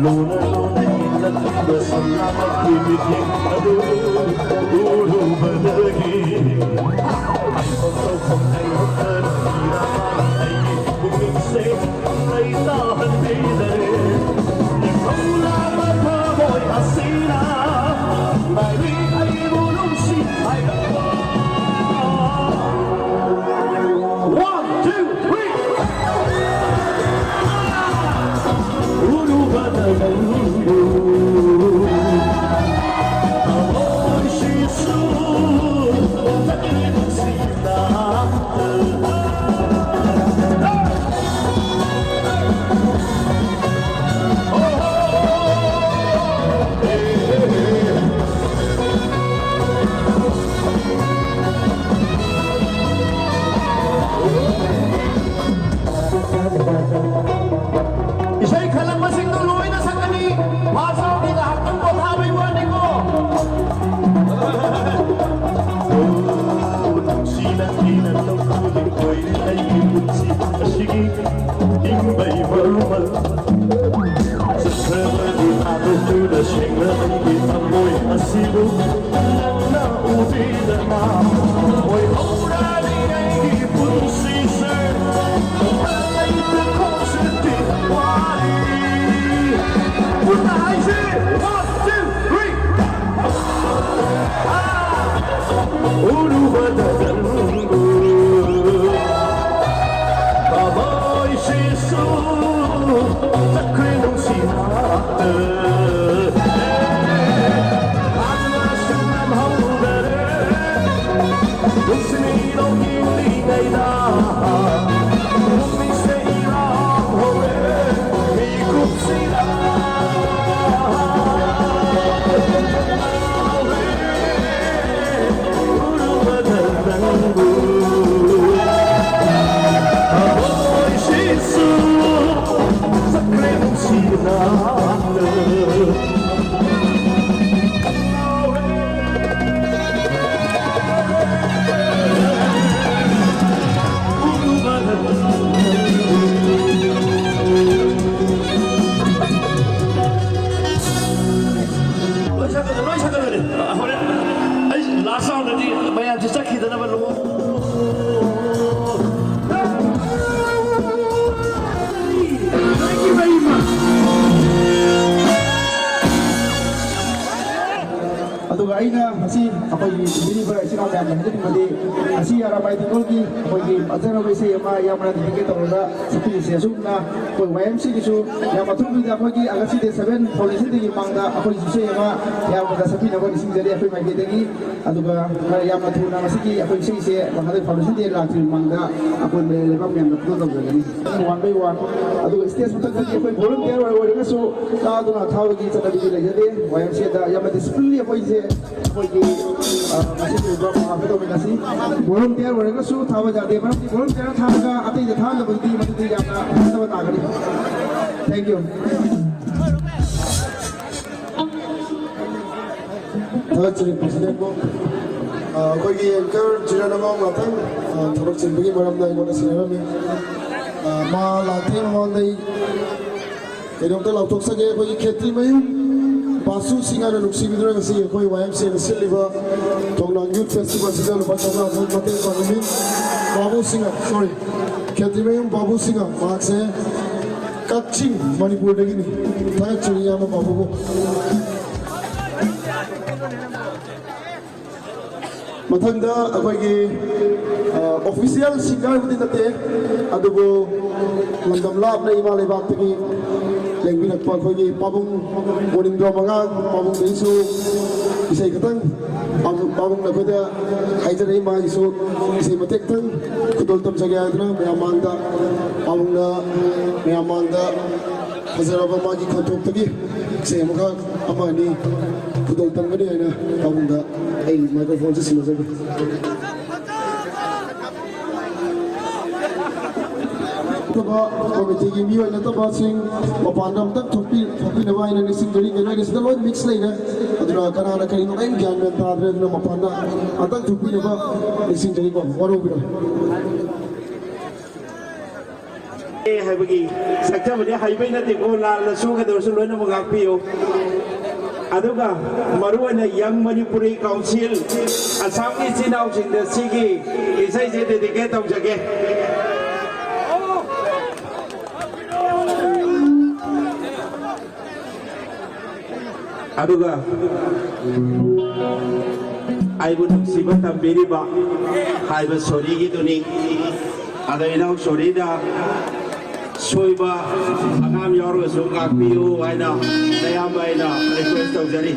ꯂꯣꯟꯅ ꯂꯣꯟꯅ ꯌꯦꯡꯂꯛꯂꯤꯕ ꯁꯝꯂꯥꯡ ꯑꯩꯈꯣꯏ ꯃꯤꯠꯌꯦꯡ ꯑꯗꯨ ꯎꯔꯨꯕꯗꯒꯤ ꯍꯥꯏꯐꯝ ꯇꯧꯐꯝ ꯈꯪꯂꯛꯇꯅ ꯏꯔꯥꯡ ꯑꯩꯒꯤ ꯄꯨꯛꯅꯤꯡꯁꯦ ꯂꯩꯇꯥꯍꯟꯕꯤꯗꯔꯦ꯫ ꯏꯁꯧ ꯂꯥꯡꯕ ꯊꯃꯣꯏ ꯑꯁꯤꯅ ꯂꯥꯏꯔꯤ ꯑꯩꯕꯨ ꯅꯨꯡꯁꯤ ꯍꯥꯏꯔꯛꯄ꯫ One, two, three. ꯎꯔꯨꯕꯗ ꯅꯪꯕꯨ ꯊꯃꯣꯏꯁꯤꯁꯨ ꯆꯠꯂꯦ ꯅꯨꯡꯁꯤꯅ꯫ ꯂꯣꯏ ꯁꯛꯀꯗꯕ, ꯂꯣꯏ ꯁꯛꯀꯗꯕꯅꯤ꯫ ꯍꯣꯔꯦꯟ ꯑꯩ last round ꯗꯗꯤ ꯃꯌꯥꯝꯁꯦ ꯆꯠꯈꯤꯗꯅꯕ ꯂꯨꯍꯣꯡ-, Thank you very much. ꯑꯗꯨꯒ ꯑꯩꯅ ꯉꯁꯤ ꯑꯩꯈꯣꯏꯒꯤ ꯄꯤꯕꯤꯔꯤꯕ ꯏꯆꯤꯟ ꯏꯅꯥꯎ ꯃꯌꯥꯝꯗ ꯍꯥꯏꯖꯅꯤꯡꯕꯗꯤ, ꯉꯁꯤ ꯑꯔꯥꯕꯥꯏ ꯇꯦꯡꯀꯣꯜꯒꯤ ꯑꯩꯈꯣꯏꯒꯤ ꯐꯖꯔꯕ ꯏꯁꯩ ꯑꯃ ꯏꯌꯥꯝꯕꯅ dedicate ꯇꯧꯔꯒ ꯁꯛꯄꯤꯔꯤꯁꯦ꯫ ꯑꯁꯨꯝꯅ ꯑꯩꯈꯣꯏ ꯋꯥꯏ ꯑꯦꯝ ꯁꯤꯒꯤꯁꯨ ꯌꯥꯝ ꯑꯊꯨꯕꯤꯗ ꯑꯩꯈꯣꯏꯒꯤ August Day seven Foundation Day ꯒꯤ ꯃꯃꯥꯡꯗ ꯑꯩꯈꯣꯏꯒꯤ ꯏꯁꯩ ꯑꯃ ꯏꯌꯥꯝꯕꯗ ꯁꯛꯄꯤꯅꯕ ꯅꯤꯡꯁꯤꯡꯖꯔꯤ ꯑꯩꯈꯣꯏ ꯃꯥꯏꯀꯩꯗꯒꯤ꯫ ꯑꯗꯨꯒ ꯈꯔ ꯌꯥꯝꯅ ꯊꯨꯅ ꯃꯁꯤꯒꯤ ꯑꯩꯈꯣꯏ ꯏꯁꯩꯁꯦ ꯍꯟꯗꯛ Foundation Day ꯂꯥꯛꯇ꯭ꯔꯤꯉꯩ ꯃꯃꯥꯡꯗ ꯑꯩꯈꯣꯏ ꯂꯩꯕꯥꯛ ꯃꯌꯥꯝꯗ ꯄꯨꯡ ꯇꯧꯖꯒꯅꯤ꯫ One by one꯫ ꯑꯗꯨꯒ stage ꯃꯊꯛꯇꯗꯤ ꯑꯩꯈꯣꯏ volunteer ꯑꯣꯏꯔꯒꯁꯨ ꯀꯥꯗꯨꯅ ꯊꯥꯕꯒꯤ ꯆꯠꯅꯕꯤꯗꯤ ꯂꯩꯖꯗꯦ꯫ ꯋꯥꯏ ꯑꯦꯝ ꯁꯤ ꯑꯦꯗ ꯌꯥꯝꯅ discipline ꯂꯤ ꯑꯩꯈꯣꯏꯁꯦ꯫ ꯑꯩꯈꯣꯏꯒꯤ, ꯑ, ꯃꯁꯤ ꯑꯣꯏꯕ ꯄ꯭ꯔꯣꯒ꯭ꯔꯥꯝ ꯇꯧꯃꯤꯟꯅꯁꯤ꯫ Volunteer ꯑꯣꯏꯔꯒꯁꯨ ꯊꯥꯕ ꯌꯥꯗꯦ, ꯃꯔꯝꯗꯤ volunteer ꯊꯥꯔꯒ ꯑꯇꯩꯗ ꯊꯥꯍꯟꯗꯕꯗꯨꯗꯤ ꯃꯗꯨꯗꯤ ꯌꯥꯝꯅ ꯐꯠꯇꯕ ꯇꯥꯒꯅꯤ꯫ Thank you꯫ ꯊꯥꯒꯠꯆꯔꯤ president ꯕꯨ꯫ ꯑ, ꯑꯩꯈꯣꯏꯒꯤ anchor ꯖꯤꯔꯟ ꯑꯃ ꯉꯥꯛꯇꯪ, ꯑ, ꯊꯕꯛ ꯆꯤꯟꯕꯒꯤ ꯃꯔꯝꯅ ꯑꯩꯉꯣꯟꯗ ꯁꯤꯟꯅꯔꯝꯃꯤ꯫ ꯑ, ꯃꯥ ꯂꯥꯛꯇ꯭ꯔꯤꯉꯩ ꯃꯃꯥꯡꯗ ꯑꯩ ꯀꯩꯅꯣꯝꯇ ꯂꯥꯎꯊꯣꯛꯆꯒꯦ꯫ ꯑꯩꯈꯣꯏꯒꯤ ꯈꯦꯇ꯭ꯔꯤꯃꯌꯨꯝ ꯕꯥꯁꯨ ꯁꯤꯡꯍꯅ ꯅꯨꯡꯁꯤꯕꯤꯗꯨꯅ ꯉꯁꯤ ꯑꯩꯈꯣꯏ ꯋꯥꯏ ꯑꯦꯝ ꯁꯤ ꯑꯦꯅ ꯁꯤꯜꯂꯤꯕ ꯊꯣꯡꯅꯥꯡ youth festival ꯑꯁꯤꯗ ꯂꯨꯄꯥ ꯆꯥꯝꯃꯉꯥ ꯃꯇꯦꯡ ꯄꯥꯡꯂꯝꯃꯤ꯫ ꯕꯥꯕꯨ ꯁꯤꯡꯍ, sorry, ꯈꯦꯇ꯭ꯔꯤꯃꯌꯨꯝ ꯕꯥꯕꯨ ꯁꯤꯡꯍ, ꯃꯍꯥꯛꯁꯦ ꯀꯛꯆꯤꯡ, ꯃꯅꯤꯄꯨꯔꯗꯒꯤꯅꯤ꯫ ꯊꯥꯒꯠꯆꯔꯤ ꯏꯌꯥꯝꯕ ꯕꯥꯕꯨꯕꯨ꯫ ꯃꯊꯪꯗ ꯑꯩꯈꯣꯏꯒꯤ, ꯑ, official singerꯕꯨꯗꯤ ꯅꯠꯇꯦ, ꯑꯗꯨꯕꯨ ꯂꯝꯗꯝ ꯂꯥꯞꯅ ꯏꯃꯥ ꯂꯩꯕꯥꯛꯇꯒꯤ ꯂꯦꯡꯕꯤꯔꯛꯄ ꯑꯩꯈꯣꯏꯒꯤ ꯄꯥꯕꯨꯡ ꯃꯣꯅꯤꯟꯗ꯭ꯔꯣ ꯃꯉꯥꯡ, ꯄꯥꯕꯨꯡꯗꯒꯤꯁꯨ ꯏꯁꯩ ꯈꯤꯇꯪ ꯄꯥꯕꯨꯡ-, ꯄꯥꯕꯨꯡꯅ ꯑꯩꯈꯣꯏꯗ ꯍꯥꯏꯖꯔꯛꯏ, ꯃꯥꯒꯤꯁꯨ ꯏꯁꯩ ꯃꯇꯦꯛꯇꯪ ꯈꯨꯗꯣꯜ ꯇꯝꯖꯒꯦ ꯍꯥꯏꯗꯨꯅ ꯃꯌꯥꯝ ꯃꯥꯡꯗ, ꯄꯥꯕꯨꯡꯅ ꯃꯌꯥꯝ ꯃꯥꯡꯗ ꯐꯖꯔꯕ ꯃꯥꯒꯤ ꯈꯣꯟꯊꯣꯛꯇꯒꯤ ꯏꯁꯩ ꯑꯃꯈꯛ, ꯑꯃ ꯑꯅꯤ ꯈꯨꯗꯣꯜ ꯇꯝꯒꯅꯤ ꯍꯥꯏꯅ ꯄꯥꯕꯨꯡꯗ ꯑꯩ ꯃꯥꯏꯀ꯭ꯔꯣꯐꯣꯟꯁꯦ ꯁꯤꯟꯅꯖꯒꯦ꯫ ꯅꯠꯇꯕ ꯀꯣꯃꯤꯇꯤꯒꯤ ꯃꯤꯑꯣꯏ ꯅꯠꯇꯕꯁꯤꯡ ꯃꯄꯥꯟꯗ ꯑꯝꯇꯪ ꯊꯣꯛꯄꯤ-, ꯊꯣꯛꯄꯤꯅꯕ ꯍꯥꯏꯅ ꯅꯤꯡꯁꯤꯡꯖꯔꯤ꯫ ꯀꯩꯅꯣ ꯍꯥꯏꯅ ꯁꯤꯗ ꯂꯣꯏ ꯃꯤꯛꯁ ꯂꯩꯔꯦ, ꯑꯗꯨꯅ ꯀꯅꯥꯅ ꯀꯔꯤꯅꯣ ꯀꯔꯤꯝ ꯒ꯭ꯌꯥꯟ ꯃꯦꯟ ꯇꯥꯗ꯭ꯔꯦ꯫ ꯑꯗꯨꯅ ꯃꯄꯥꯟꯗ ꯑꯝꯇꯪ ꯊꯣꯛꯄꯤꯅꯕ ꯅꯤꯡꯁꯤꯡꯖꯔꯤꯀꯣ, ꯋꯥꯔꯧꯕꯤꯔꯣꯏ꯫ ꯍꯥꯏꯕꯒꯤ ꯁꯛꯆꯕꯗꯤ ꯍꯩꯕꯩ ꯅꯠꯇꯦꯀꯣ, ꯂꯥꯜꯂꯁꯨ ꯀꯩꯗꯧꯔꯁꯨ ꯂꯣꯏꯅꯃꯛ ꯉꯥꯛꯄꯤꯌꯨ꯫ ꯑꯗꯨꯒ ꯃꯔꯨꯑꯣꯏꯅ ꯌꯪ ꯃꯅꯤꯄꯨꯔꯤ ꯀꯥꯎꯟꯁꯤꯜ, ꯑꯁꯥꯝꯒꯤ ꯏꯆꯤꯟ ꯏꯅꯥꯎꯁꯤꯡꯗ ꯁꯤꯒꯤ ꯏꯁꯩꯁꯦ ꯗꯦꯗꯤꯀꯦꯠ ꯇꯧꯖꯒꯦ꯫ ꯑꯗꯨꯒ ꯑꯩꯕꯨ ꯅꯨꯡꯁꯤꯕ ꯇꯝꯕꯤꯔꯤꯕ ꯍꯥꯏꯕ ꯁꯣꯔꯤꯒꯤꯗꯨꯅꯤ꯫ ꯑꯗꯣ ꯏꯅꯥꯎ ꯁꯣꯔꯤꯗ ꯁꯣꯏꯕ ꯑꯉꯥꯡ ꯌꯥꯎꯔꯒꯁꯨ ꯉꯥꯛꯄꯤꯌꯨ ꯍꯥꯏꯅ ꯑꯌꯥꯝꯕ ꯑꯩꯅ ꯔꯤꯀ꯭ꯋꯦꯁ ꯇꯧꯖꯔꯤ꯫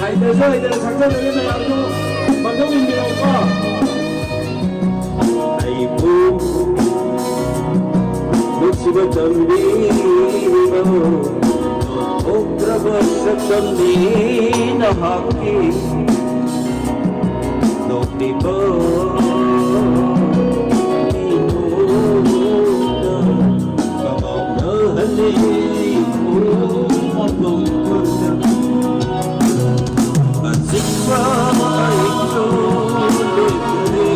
ꯍꯩꯇ꯭ꯔꯁꯨ ꯍꯩꯇꯅ ꯁꯛꯆꯗꯣꯏꯅꯤ ꯃꯌꯥꯝꯁꯨ ꯃꯇꯨꯡ ꯏꯟꯕꯤꯔꯛꯎꯀꯣ꯫ ꯑꯩꯕꯨ ꯅꯨꯡꯁꯤꯕ ꯇꯝꯕꯤꯔꯤꯕ ꯊꯣꯛꯇ꯭ꯔꯕ ꯁꯛꯇꯝꯅꯤ ꯅꯍꯥꯛꯀꯤ ꯅꯣꯛꯂꯤꯕ ꯃꯤꯠꯇꯨꯅ ꯀꯃꯥꯎꯅꯍꯜꯂꯤ ꯃꯐꯝ ꯈꯨꯗꯤꯡ꯫ ꯑꯆꯤꯛꯄ ꯑꯩꯁꯨ ꯂꯣꯏꯈ꯭ꯔꯦ꯫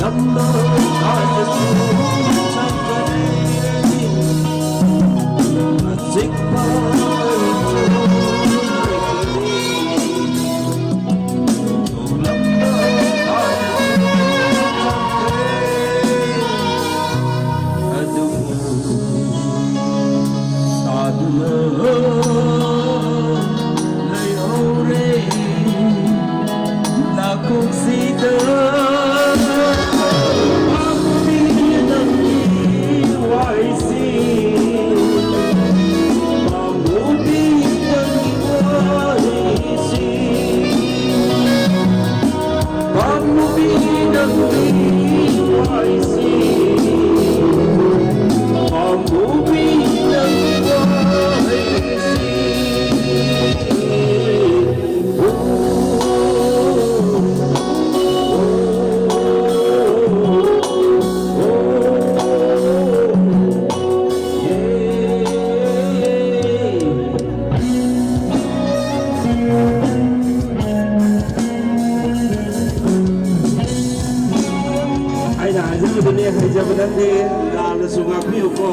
ꯂꯝꯗꯣ ꯀꯥꯏꯗꯁꯨ ꯆꯠꯈ꯭ꯔꯦ꯫ ꯑꯆꯤꯛꯄ ꯑꯩꯁꯨ ꯂꯣꯏꯈ꯭ꯔꯦ꯫ ꯂꯝꯗꯣ ꯀꯥꯏꯗꯁꯨ ꯆꯠꯈ꯭ꯔꯦ꯫ ꯂꯩꯍꯧꯔꯦ ꯅꯥꯀꯣꯡꯁꯤꯗ꯫ ꯄꯥꯝꯕꯤ ꯅꯪꯒꯤ ꯋꯥꯍꯩꯁꯤ, ꯄꯥꯝꯕꯤ ꯅꯪꯒꯤ ꯋꯥꯍꯩꯁꯤ, ꯄꯥꯝꯕꯤ ꯅꯪꯒꯤ ꯋꯥꯍꯩꯁꯤ, ꯄꯥꯝꯕꯤ ꯅꯪꯒꯤ ꯋꯥꯍꯩꯁꯤ꯫ ꯑꯩꯅ ꯍꯥꯏꯖꯕꯗꯨꯅꯦ, ꯍꯩꯖꯕ ꯅꯠꯇꯦ, ꯂꯥꯜꯂꯁꯨ ꯉꯥꯛꯄꯤꯌꯨꯀꯣ꯫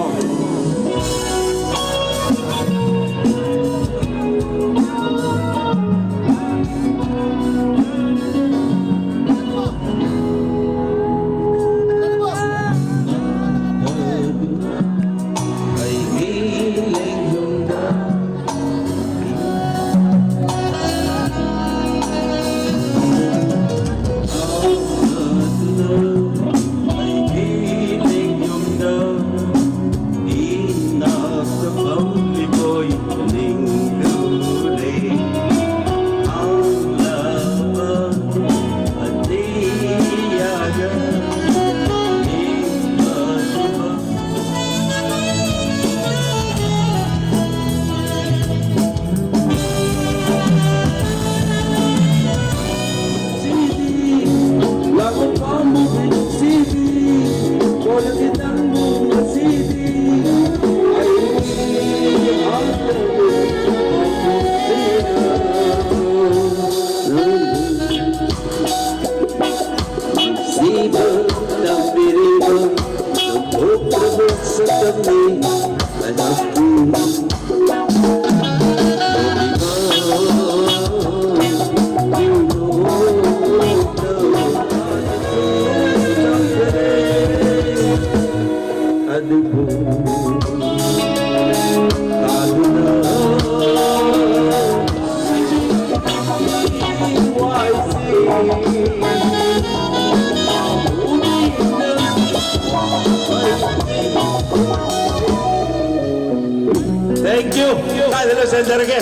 ꯀꯥꯏꯗ ꯂꯣꯏꯁꯤꯟꯖꯔꯒꯦ?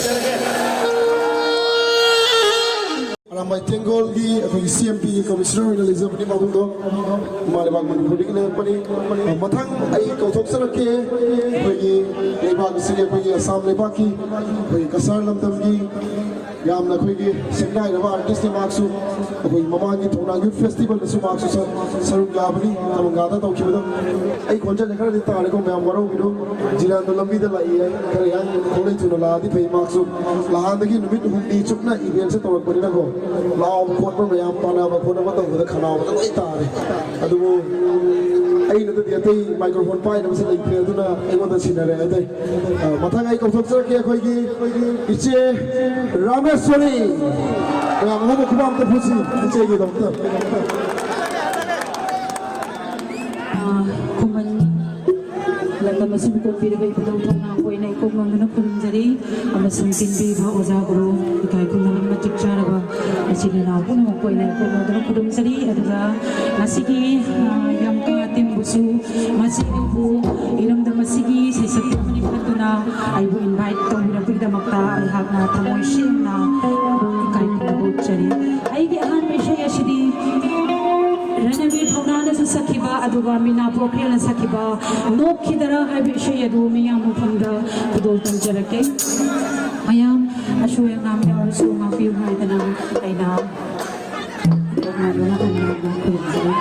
ꯑꯔꯥꯝꯕꯥꯏ ꯇꯦꯡꯒꯣꯜꯒꯤ ꯑꯩꯈꯣꯏꯒꯤ ꯁꯤ ꯑꯦꯝ ꯄꯤꯒꯤ ꯀꯃꯤꯁꯅꯔ ꯑꯣꯏꯅ ꯂꯩꯖꯕꯅꯤ ꯃꯕꯨꯡꯗꯣ꯫ ꯏꯃꯥ ꯂꯩꯕꯥꯛ ꯃꯅꯤꯄꯨꯔꯗꯒꯤ ꯂꯩꯔꯛꯄꯅꯤ꯫ ꯃꯊꯪ ꯑꯩ ꯀꯧꯊꯣꯛꯆꯔꯛꯀꯦ, ꯑꯩꯈꯣꯏꯒꯤ ꯂꯩꯕꯥꯛ ꯑꯁꯤꯒꯤ, ꯑꯩꯈꯣꯏꯒꯤ ꯑꯁꯥꯝ ꯂꯩꯕꯥꯛꯀꯤ ꯑꯩꯈꯣꯏꯒꯤ ꯀꯁꯥꯔ ꯂꯝꯗꯝꯒꯤ ꯌꯥꯝꯅ ꯑꯩꯈꯣꯏꯒꯤ ꯁꯛꯅꯥꯏꯔꯕ ꯑꯥꯔꯇꯤꯁꯅꯤ꯫ ꯃꯍꯥꯛꯁꯨ ꯑꯩꯈꯣꯏꯒꯤ ꯃꯃꯥꯡꯒꯤ ꯊꯧꯅꯥ ꯌꯨꯠ ꯐꯦꯁꯇꯤꯚꯦꯜꯗꯁꯨ ꯃꯍꯥꯛꯁꯨ ꯁꯔꯨꯛ ꯌꯥꯕꯅꯤ, ꯊꯕꯛ ꯉꯥꯗ ꯇꯧꯈꯤꯕꯗꯣ꯫ ꯑꯩ ꯈꯣꯟꯖꯦꯜꯁꯦ ꯈꯔꯗꯤ ꯇꯥꯔꯦꯀꯣ, ꯃꯌꯥꯝ ꯋꯥꯔꯧꯕꯤꯅꯨ꯫ ꯖꯤꯂꯥꯟꯗꯣ ꯂꯝꯕꯤꯗ ꯂꯥꯛꯏ ꯍꯥꯏ, ꯈꯔ ꯌꯥꯡ ꯈꯣꯡꯂꯩ ꯊꯨꯅ ꯂꯥꯛꯑꯗꯤ ꯐꯩ꯫ ꯃꯍꯥꯛꯁꯨ ꯅꯍꯥꯟꯗꯒꯤ ꯅꯨꯃꯤꯠ ꯍꯨꯝꯅꯤ ꯆꯨꯞꯅ ꯏꯚꯦꯟꯁꯦ ꯇꯧꯔꯛꯄꯅꯤꯅꯀꯣ, ꯂꯥꯎꯕ ꯈꯣꯠꯄ ꯃꯌꯥꯝ, ꯄꯥꯅꯕ ꯈꯣꯠꯅꯕ ꯇꯧꯕꯗ ꯈꯅꯥꯎꯗ ꯂꯣꯏ ꯇꯥꯔꯦ꯫ ꯑꯗꯨꯕꯨ ꯑꯩꯅꯗꯤ ꯑꯇꯩ ꯃꯥꯏꯀ꯭ꯔꯣꯐꯣꯟ ꯄꯥꯏꯅꯕꯁꯦ ꯂꯩꯇ꯭ꯔꯦ, ꯑꯗꯨꯅ ꯑꯩꯉꯣꯟꯗ ꯁꯤꯟꯅꯔꯦ꯫ ꯑꯇꯩ, ꯑ, ꯃꯊꯪ ꯑꯩ ꯀꯧꯊꯣꯛꯆꯔꯛꯀꯦ, ꯑꯩꯈꯣꯏꯒꯤ ꯏꯆꯦ ꯔꯥꯃꯦꯁ꯭ꯋꯔꯤ꯫ ꯃꯌꯥꯝ ꯑꯃꯨꯛ ꯈꯨꯕꯥꯛ ꯑꯝꯇ ꯐꯨꯁꯤ ꯏꯆꯦꯒꯤꯗꯃꯛꯇ꯫ ꯑ, ꯈꯨꯃꯟ ꯂꯝꯗꯝ ꯑꯁꯤꯕꯨ ꯀꯣꯟꯕꯤꯔꯤꯕ ꯏꯕꯨꯙꯧ ꯊꯧꯅꯥ ꯑꯣꯏꯅ ꯏꯀꯣꯛ ꯅꯣꯟꯗꯨꯅ ꯈꯨꯔꯨꯝꯖꯔꯤ꯫ ꯑꯃꯁꯨꯡ ꯇꯤꯟꯕꯤꯕ ꯑꯣꯖꯥ ꯒꯨꯔꯨ ꯏꯀꯥꯏ ꯈꯨꯝꯅꯕ ꯃꯇꯤꯛ ꯆꯥꯔꯕ ꯏꯆꯤꯜ ꯏꯅꯥꯎ ꯄꯨꯝꯅꯃꯛꯄꯨ ꯑꯩꯅ ꯏꯀꯣꯛ ꯅꯣꯟꯗꯨꯅ ꯈꯨꯔꯨꯝꯖꯔꯤ꯫ ꯑꯗꯨꯒ ꯉꯁꯤꯒꯤ, ꯑ, ꯌꯥꯝꯀꯥ teamꯕꯨꯁꯨ ꯃꯁꯤꯕꯨ ꯏꯔꯝꯗꯝ ꯑꯁꯤꯒꯤ ꯁꯩꯁꯛꯄ ꯑꯃꯅꯤ ꯈꯟꯗꯨꯅ ꯑꯩꯕꯨ invite ꯇꯧꯕꯤꯔꯛꯄꯒꯤꯗꯃꯛꯇ ꯑꯩꯍꯥꯛꯅ ꯊꯃꯣꯏ ꯁꯦꯡꯅ ꯏꯀꯥꯏ ꯈꯨꯝꯅꯕ ꯎꯠꯆꯔꯤ꯫ ꯑꯩꯒꯤ ꯑꯍꯥꯟꯕ ꯏꯁꯩ ꯑꯁꯤꯗꯤ ꯔꯅꯕꯤꯔ ꯊꯧꯅꯥꯅꯁꯨ ꯁꯛꯈꯤꯕ, ꯑꯗꯨꯒ ꯃꯤꯅꯥ ꯄꯣꯈ꯭ꯔꯦꯜꯅ ꯁꯛꯈꯤꯕ ꯅꯣꯛꯈꯤꯗꯔꯥ ꯍꯥꯏꯕ ꯏꯁꯩ ꯑꯗꯨ ꯃꯤꯌꯥꯝ ꯃꯐꯝꯗ ꯈꯨꯗꯣꯜ ꯇꯝꯖꯔꯛꯀꯦ꯫ ꯃꯌꯥꯝ ꯑꯁꯣꯏ ꯑꯉꯥꯝ ꯌꯥꯎꯔꯁꯨ ꯉꯥꯛꯄꯤꯌꯨ ꯍꯥꯏꯗꯅ ꯑꯩꯅ ꯏꯀꯣꯛ ꯅꯣꯟꯗꯨꯅ ꯈꯨꯔꯨꯝꯖꯔꯤ꯫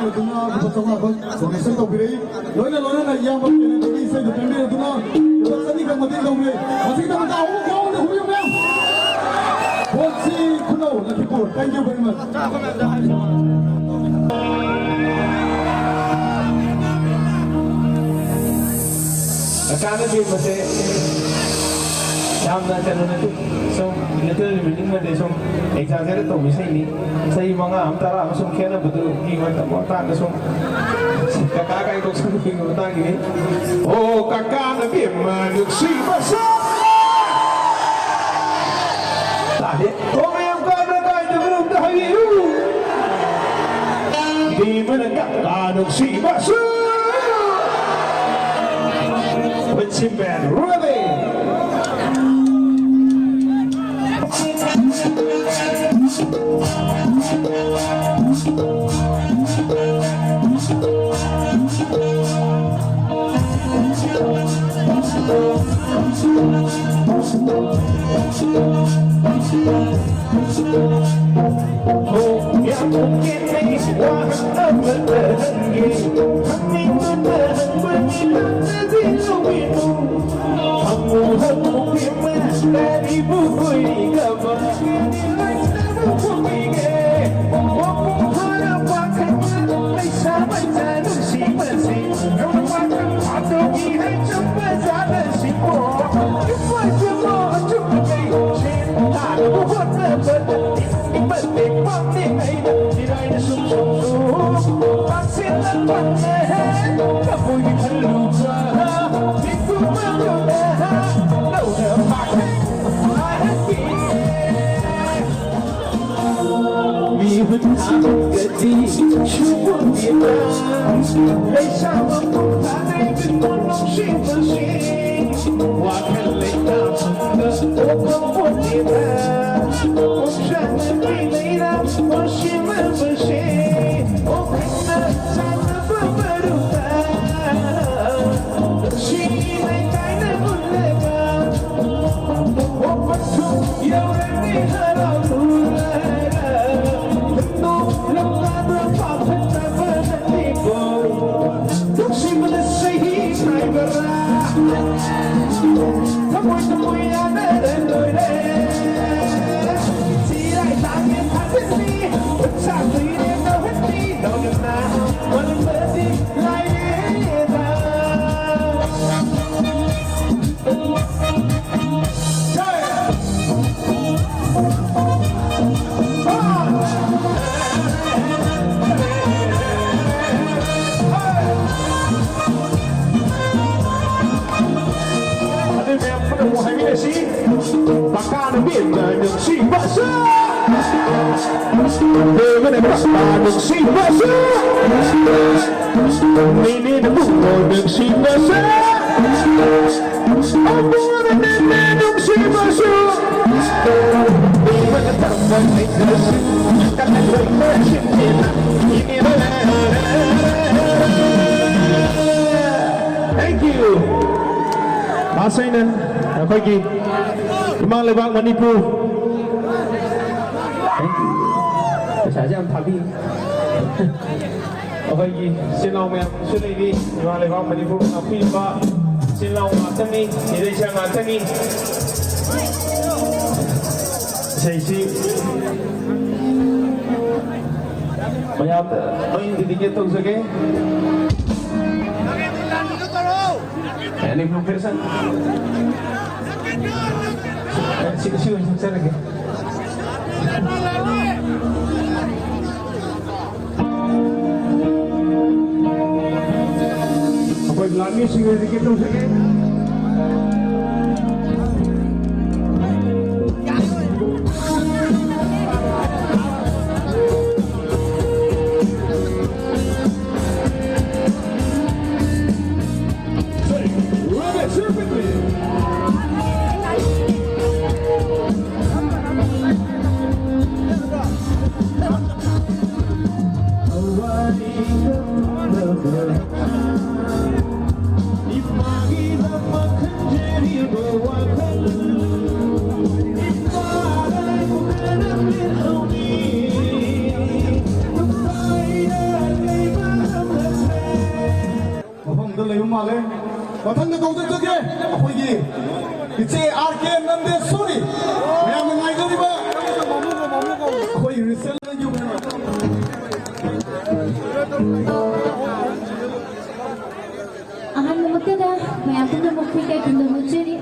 ꯑꯗꯨꯅ ꯂꯨꯄꯥ ꯆꯥꯝꯃꯉꯥ ꯈꯛ donation ꯇꯧꯕꯤꯔꯛꯏ꯫ ꯂꯣꯏꯅ ꯂꯣꯏꯅꯅ ꯏꯌꯥꯝꯕ ꯀꯦꯅꯦꯗꯤꯒꯤ ꯏꯁꯩꯗꯨ ꯄꯦꯟꯕꯤꯔꯗꯨꯅ ꯂꯨꯄꯥ ꯆꯅꯤ ꯈꯛ ꯃꯇꯦꯡ ꯇꯧꯕꯤꯔꯛꯏ꯫ ꯃꯁꯤꯒꯤꯗꯃꯛꯇ ꯑꯃꯨꯛ ꯌꯥꯎꯅ ꯍꯨꯏꯌꯨ ꯃꯌꯥꯝ꯫ ꯕꯣꯠꯁꯤ ꯈꯨꯅꯧ ꯂꯛꯈꯤꯄꯨꯔ꯫ Thank you very much꯫ ꯑꯆꯥꯅ ꯆꯦꯟꯕꯁꯦ ꯌꯥꯝꯅ ꯀꯩꯅꯣ ꯅꯠꯇꯦ, ꯁꯨꯝ little meaning ꯅꯠꯇꯦ, ꯁꯨꯝ exaggerate ꯇꯧꯕ ꯏꯁꯩꯅꯤ꯫ ꯆꯍꯤ ꯃꯉꯥ ꯑꯃ, ꯇꯔꯥ ꯑꯃ ꯁꯨꯝ ꯈꯦꯠꯅꯕꯗꯨꯒꯤ ꯃꯇꯝ ꯃꯇꯥꯡꯗ ꯁꯨꯝ ꯀꯀꯥ ꯀꯥꯏ ꯇꯧꯁꯟꯕꯒꯤ ꯃꯇꯥꯡꯒꯤꯅꯤ꯫ ꯑꯣ ꯀꯀꯥꯅ ꯕꯦꯝꯃ ꯅꯨꯡꯁꯤꯕ ꯁꯥ-, ꯇꯥꯗꯦ꯫ ꯑꯣ ꯃꯌꯥꯝ ꯀꯥꯏꯕ꯭ꯔꯥ ꯀꯥꯏꯗꯕ꯭ꯔꯥ ꯑꯝꯇ ꯍꯥꯏꯕꯤꯌꯨ꯫ ꯕꯦꯝꯃꯅ ꯀꯀꯥ ꯅꯨꯡꯁꯤꯕꯁꯨ꯫ With Simban, ready? ꯊꯃꯣꯏ ꯊꯃꯣꯏ ꯌꯥꯅꯔ ꯂꯣꯏꯔꯦ꯫ ꯁꯤꯔꯥꯏ ꯂꯥꯡꯉꯦ ꯊꯥꯖꯤꯟꯕꯤ, ꯈꯨꯠꯁꯥ ꯀꯨꯏꯔꯦ ꯇꯧꯍꯟꯕꯤ, ꯅꯧꯅ ꯃꯥꯡꯕꯗꯤ ꯂꯥꯏꯔꯦꯗ꯫ ꯑꯗꯨ ꯃꯌꯥꯝ ꯄꯨꯟꯅ ꯑꯃꯨꯛ ꯍꯥꯏꯃꯤꯟꯅꯁꯤ꯫ ꯄꯀꯥ ꯅꯨꯄꯤ ꯑꯃ ꯅꯨꯡꯁꯤꯕꯁꯨ, ꯕꯦꯕꯅ ꯄꯀꯥ ꯅꯨꯡꯁꯤꯕꯁꯨ, ꯃꯤꯅꯤꯅ ꯄꯨꯡ ꯅꯨꯡꯁꯤꯕꯁꯨ, ꯑꯕꯨꯡꯅ ꯅꯨꯡꯁꯤꯕꯁꯨ, ꯕꯦꯕꯅ ꯇꯝꯕ ꯂꯩꯇ꯭ꯔꯁꯨ, ꯀꯟꯅ ꯂꯩꯕꯁꯤꯡꯁꯤꯅ ꯏꯅꯦ꯫ Thank you. ꯃꯥꯁꯩꯅ ꯑꯩꯈꯣꯏꯒꯤ ꯏꯃꯥ ꯂꯩꯕꯥꯛ ꯃꯅꯤꯄꯨꯔ꯫ Thank you. ꯄꯩꯁꯥꯁꯦ ꯌꯥꯝ ꯊꯥꯕꯤ꯫ ꯑꯩꯈꯣꯏꯒꯤ ꯏꯆꯤꯜ ꯏꯅꯥꯎ ꯃꯌꯥꯝꯁꯨ ꯂꯩꯔꯤ꯫ ꯏꯃꯥ ꯂꯩꯕꯥꯛ ꯃꯅꯤꯄꯨꯔ ꯉꯥꯛꯄꯤꯕ ꯏꯆꯤꯜ ꯏꯅꯥꯎ ꯉꯥꯛꯇꯅꯤ, ꯏꯔꯩꯆꯥ ꯉꯥꯛꯇꯅꯤ꯫ ꯏꯁꯩꯁꯤ ꯃꯌꯥꯝꯗ ꯂꯣꯏ dedicate ꯇꯧꯖꯒꯦ꯫ Any blue person? ꯁꯤ, ꯁꯤ ꯑꯣꯏꯅ ꯁꯛꯆꯔꯒꯦ꯫ ꯑꯩꯈꯣꯏ ꯂꯥꯟꯃꯤꯁꯤꯡ dedicate ꯇꯧꯖꯒꯦ꯫ ꯃꯐꯝꯗ ꯂꯩꯕ ꯃꯥꯜꯂꯦ꯫ ꯃꯊꯪꯗ ꯀꯧꯖꯔꯛꯆꯒꯦ ꯑꯩꯈꯣꯏꯒꯤ ꯏꯆꯦ ꯑꯥꯔ ꯀꯦ ꯅꯟꯗꯦꯁꯣꯔꯤ, ꯃꯌꯥꯝꯅ ꯉꯥꯏꯖꯔꯤꯕ ꯑꯩꯈꯣꯏ ꯔꯤꯁꯦꯜ꯫ ꯑꯍꯥꯟꯕꯃꯛꯇꯗ ꯃꯌꯥꯝ ꯄꯨꯝꯅꯃꯛ ꯈꯨꯠ ꯀꯥꯏ ꯈꯨꯔꯨꯝꯖꯔꯤ꯫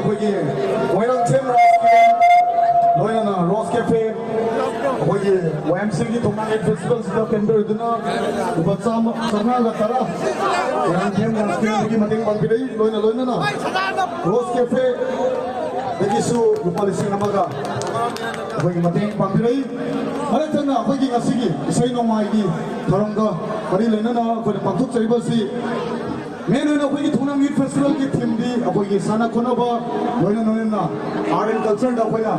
ꯑꯩꯈꯣꯏꯒꯤ ꯃꯣꯏꯔꯥꯡꯊꯦꯝ ꯔꯥꯁ ꯀꯦꯐꯦ, ꯂꯣꯏꯅꯅ ꯔꯣꯁ ꯀꯦꯐꯦ, ꯑꯩꯈꯣꯏꯒꯤ ꯋꯥꯏ ꯑꯦꯝ ꯁꯤꯒꯤ ꯊꯣꯡꯅꯥꯡ ꯐꯦꯁꯇꯤꯚꯦꯜꯁꯤꯗ ꯄꯦꯟꯕ ꯑꯣꯏꯗꯨꯅ ꯂꯨꯄꯥ ꯆꯥꯝꯃ, ꯆꯥꯝꯃꯉꯥꯒ ꯇꯔꯥ ꯃꯣꯏꯔꯥꯡꯊꯦꯝ ꯔꯥꯁ ꯀꯦꯐꯦꯒꯤ ꯃꯇꯦꯡ ꯄꯥꯡꯕꯤꯔꯛꯏ꯫ ꯂꯣꯏꯅ ꯂꯣꯏꯅꯅ ꯔꯣꯁ ꯀꯦꯐꯦꯗꯒꯤꯁꯨ ꯂꯨꯄꯥ ꯂꯤꯁꯤꯡ ꯑꯃꯒ ꯑꯩꯈꯣꯏꯒꯤ ꯃꯇꯦꯡ ꯄꯥꯡꯕꯤꯔꯛꯏ꯫ ꯃꯔꯛ ꯊꯠꯅ ꯑꯩꯈꯣꯏꯒꯤ ꯉꯁꯤꯒꯤ ꯏꯁꯩ ꯅꯣꯡꯃꯥꯏꯒꯤ ꯊꯧꯔꯝꯒ ꯃꯔꯤ ꯂꯩꯅꯅ ꯑꯩꯈꯣꯏꯅ ꯄꯥꯡꯊꯣꯛꯆꯔꯤꯕ ꯑꯁꯤ main ꯑꯣꯏꯅ ꯑꯩꯈꯣꯏꯒꯤ ꯊꯣꯡꯅꯥꯡ ꯌꯨꯠ ꯐꯦꯁꯇꯤꯚꯦꯜꯒꯤ ꯊꯤꯝꯗꯤ ꯑꯩꯈꯣꯏꯒꯤ ꯁꯥꯟꯅ ꯈꯣꯠꯅꯕ, ꯂꯣꯏꯅ ꯂꯣꯏꯅꯅ art and cultureꯗ ꯑꯩꯈꯣꯏꯅ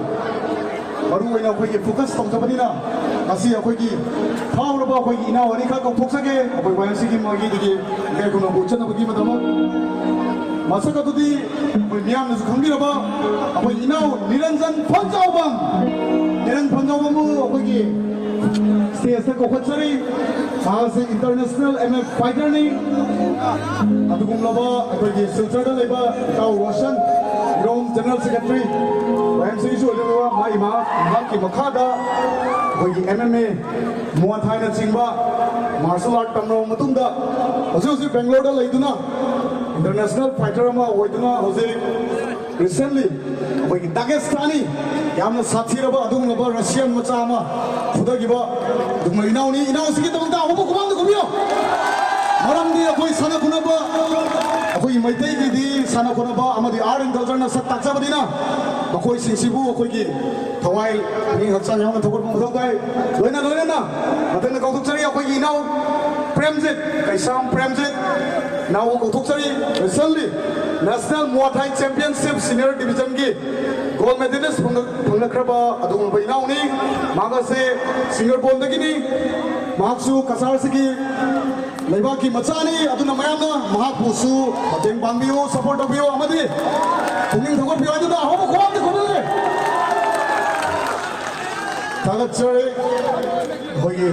ꯃꯔꯨ ꯑꯣꯏꯅ ꯑꯩꯈꯣꯏꯒꯤ focus ꯇꯧꯖꯕꯅꯤꯅ, ꯉꯁꯤ ꯑꯩꯈꯣꯏꯒꯤ ꯐꯥꯎꯔꯕ ꯑꯩꯈꯣꯏꯒꯤ ꯏꯅꯥꯎ ꯑꯅꯤꯈꯛ ꯀꯧꯊꯣꯛꯆꯒꯦ꯫ ꯑꯩꯈꯣꯏ ꯋꯥꯏ ꯑꯦꯝ ꯁꯤꯒꯤ ꯃꯥꯏꯀꯩꯗꯒꯤ ꯏꯀꯥꯏ ꯈꯨꯝꯅꯕ ꯎꯠꯆꯅꯕꯒꯤ ꯃꯇꯝ꯫ ꯃꯁꯛ ꯑꯗꯨꯗꯤ ꯑꯩꯈꯣꯏ ꯃꯤꯌꯥꯝꯅꯁꯨ ꯈꯪꯕꯤꯔꯕ ꯑꯩꯈꯣꯏ ꯏꯅꯥꯎ ꯅꯤꯔꯟꯖꯟ ꯐꯟꯖꯥꯎꯕꯝ, ꯅꯤꯔꯟ ꯐꯟꯖꯥꯎꯕꯝꯕꯨ ꯑꯩꯈꯣꯏꯒꯤ stageꯇ ꯀꯧꯈꯠꯆꯔꯤ꯫ ꯃꯍꯥꯛ ꯑꯁꯤ international M M A fighterꯅꯤ꯫ ꯑꯗꯨꯒꯨꯝꯂꯕ ꯑꯩꯈꯣꯏꯒꯤ ꯁꯤꯜꯆꯔꯗ ꯂꯩꯕ ꯏꯇꯥꯎ ꯔꯣꯁꯟ, ꯏꯔꯣꯝ general secretary, ꯋꯥꯏ ꯑꯦꯝ ꯁꯤꯒꯤꯁꯨ ꯑꯣꯏꯖꯕ ꯃꯥ ꯏꯃꯥ, ꯃꯍꯥꯛꯀꯤ ꯃꯈꯥꯗ ꯑꯩꯈꯣꯏꯒꯤ M M A, Muay Thaiꯅꯆꯤꯡꯕ martial art ꯇꯝꯂꯕ ꯃꯇꯨꯡꯗ ꯍꯧꯖꯤꯛ ꯍꯧꯖꯤꯛ ꯕꯦꯡꯒ꯭ꯂꯣꯔꯗ ꯂꯩꯗꯨꯅ international fighter ꯑꯃ ꯑꯣꯏꯗꯨꯅ ꯍꯧꯖꯤꯛ recently ꯑꯩꯈꯣꯏꯒꯤ ꯗꯥꯒꯦꯁꯇꯥꯅꯤ ꯌꯥꯝꯅ ꯁꯥꯊꯤꯔꯕ ꯑꯗꯨꯒꯨꯝꯂꯕ Russian ꯃꯆꯥ ꯑꯃ ꯐꯨꯊꯈꯤꯕ ꯑꯗꯨꯒꯨꯝꯕ ꯏꯅꯥꯎꯅꯤ꯫ ꯏꯅꯥꯎꯁꯤꯒꯤꯗꯃꯛꯇ ꯑꯍꯧꯕ ꯈꯨꯕꯥꯛꯇ ꯈꯨꯕꯤꯌꯣ꯫ ꯃꯔꯝꯗꯤ ꯑꯩꯈꯣꯏ ꯁꯥꯟꯅ ꯈꯣꯠꯅꯕ, ꯑꯩꯈꯣꯏꯒꯤ ꯃꯩꯇꯩꯒꯤꯗꯤ ꯁꯥꯟꯅ ꯈꯣꯠꯅꯕ ꯑꯃꯗꯤ art and cultureꯅ ꯁꯛ ꯇꯥꯛꯆꯕꯅꯤꯅ ꯃꯈꯣꯏꯁꯤꯡꯁꯤꯕꯨ ꯑꯩꯈꯣꯏꯒꯤ ꯊꯋꯥꯏ, ꯄꯨꯛꯅꯤꯡ, ꯍꯛꯆꯥꯡ ꯌꯥꯎꯅ ꯊꯧꯒꯠꯄ ꯃꯊꯧ ꯇꯥꯏ꯫ ꯂꯣꯏꯅ ꯂꯣꯏꯅꯅ ꯃꯊꯪꯗ ꯀꯧꯊꯣꯛꯆꯔꯤ ꯑꯩꯈꯣꯏꯒꯤ ꯏꯅꯥꯎ ꯄ꯭ꯔꯦꯝꯖꯤꯠ, ꯀꯩꯁꯥꯝ Premjit ꯏꯅꯥꯎꯕꯨ ꯀꯧꯊꯣꯛꯆꯔꯤ꯫ Recently National Muay Thai Championship Senior Divisionꯒꯤ gold medalist ꯐꯪꯂꯛ-, ꯐꯪꯂꯛꯈ꯭ꯔꯕ ꯑꯗꯨꯒꯨꯝꯂꯕ ꯏꯅꯥꯎꯅꯤ꯫ ꯃꯍꯥꯛ ꯑꯁꯤ ꯁꯤꯡꯒꯔꯕꯣꯟꯗꯒꯤꯅꯤ꯫ ꯃꯍꯥꯛꯁꯨ ꯀꯁꯥꯔꯁꯤꯒꯤ ꯂꯩꯕꯥꯛꯀꯤ ꯃꯆꯥꯅꯤ꯫ ꯑꯗꯨꯅ ꯃꯌꯥꯝꯅ ꯃꯍꯥꯛꯄꯨꯁꯨ ꯃꯇꯦꯡ ꯄꯥꯡꯕꯤꯌꯨ, support ꯇꯧꯕꯤꯌꯨ ꯑꯃꯗꯤ ꯄꯨꯛꯅꯤꯡ ꯊꯧꯒꯠꯄꯤꯌꯨ ꯍꯥꯏꯗꯨꯅ ꯑꯍꯧꯕ ꯈꯨꯕꯥꯛꯇ ꯈꯨꯕꯤꯔꯦ꯫ ꯊꯥꯒꯠꯆꯔꯤ ꯑꯩꯈꯣꯏꯒꯤ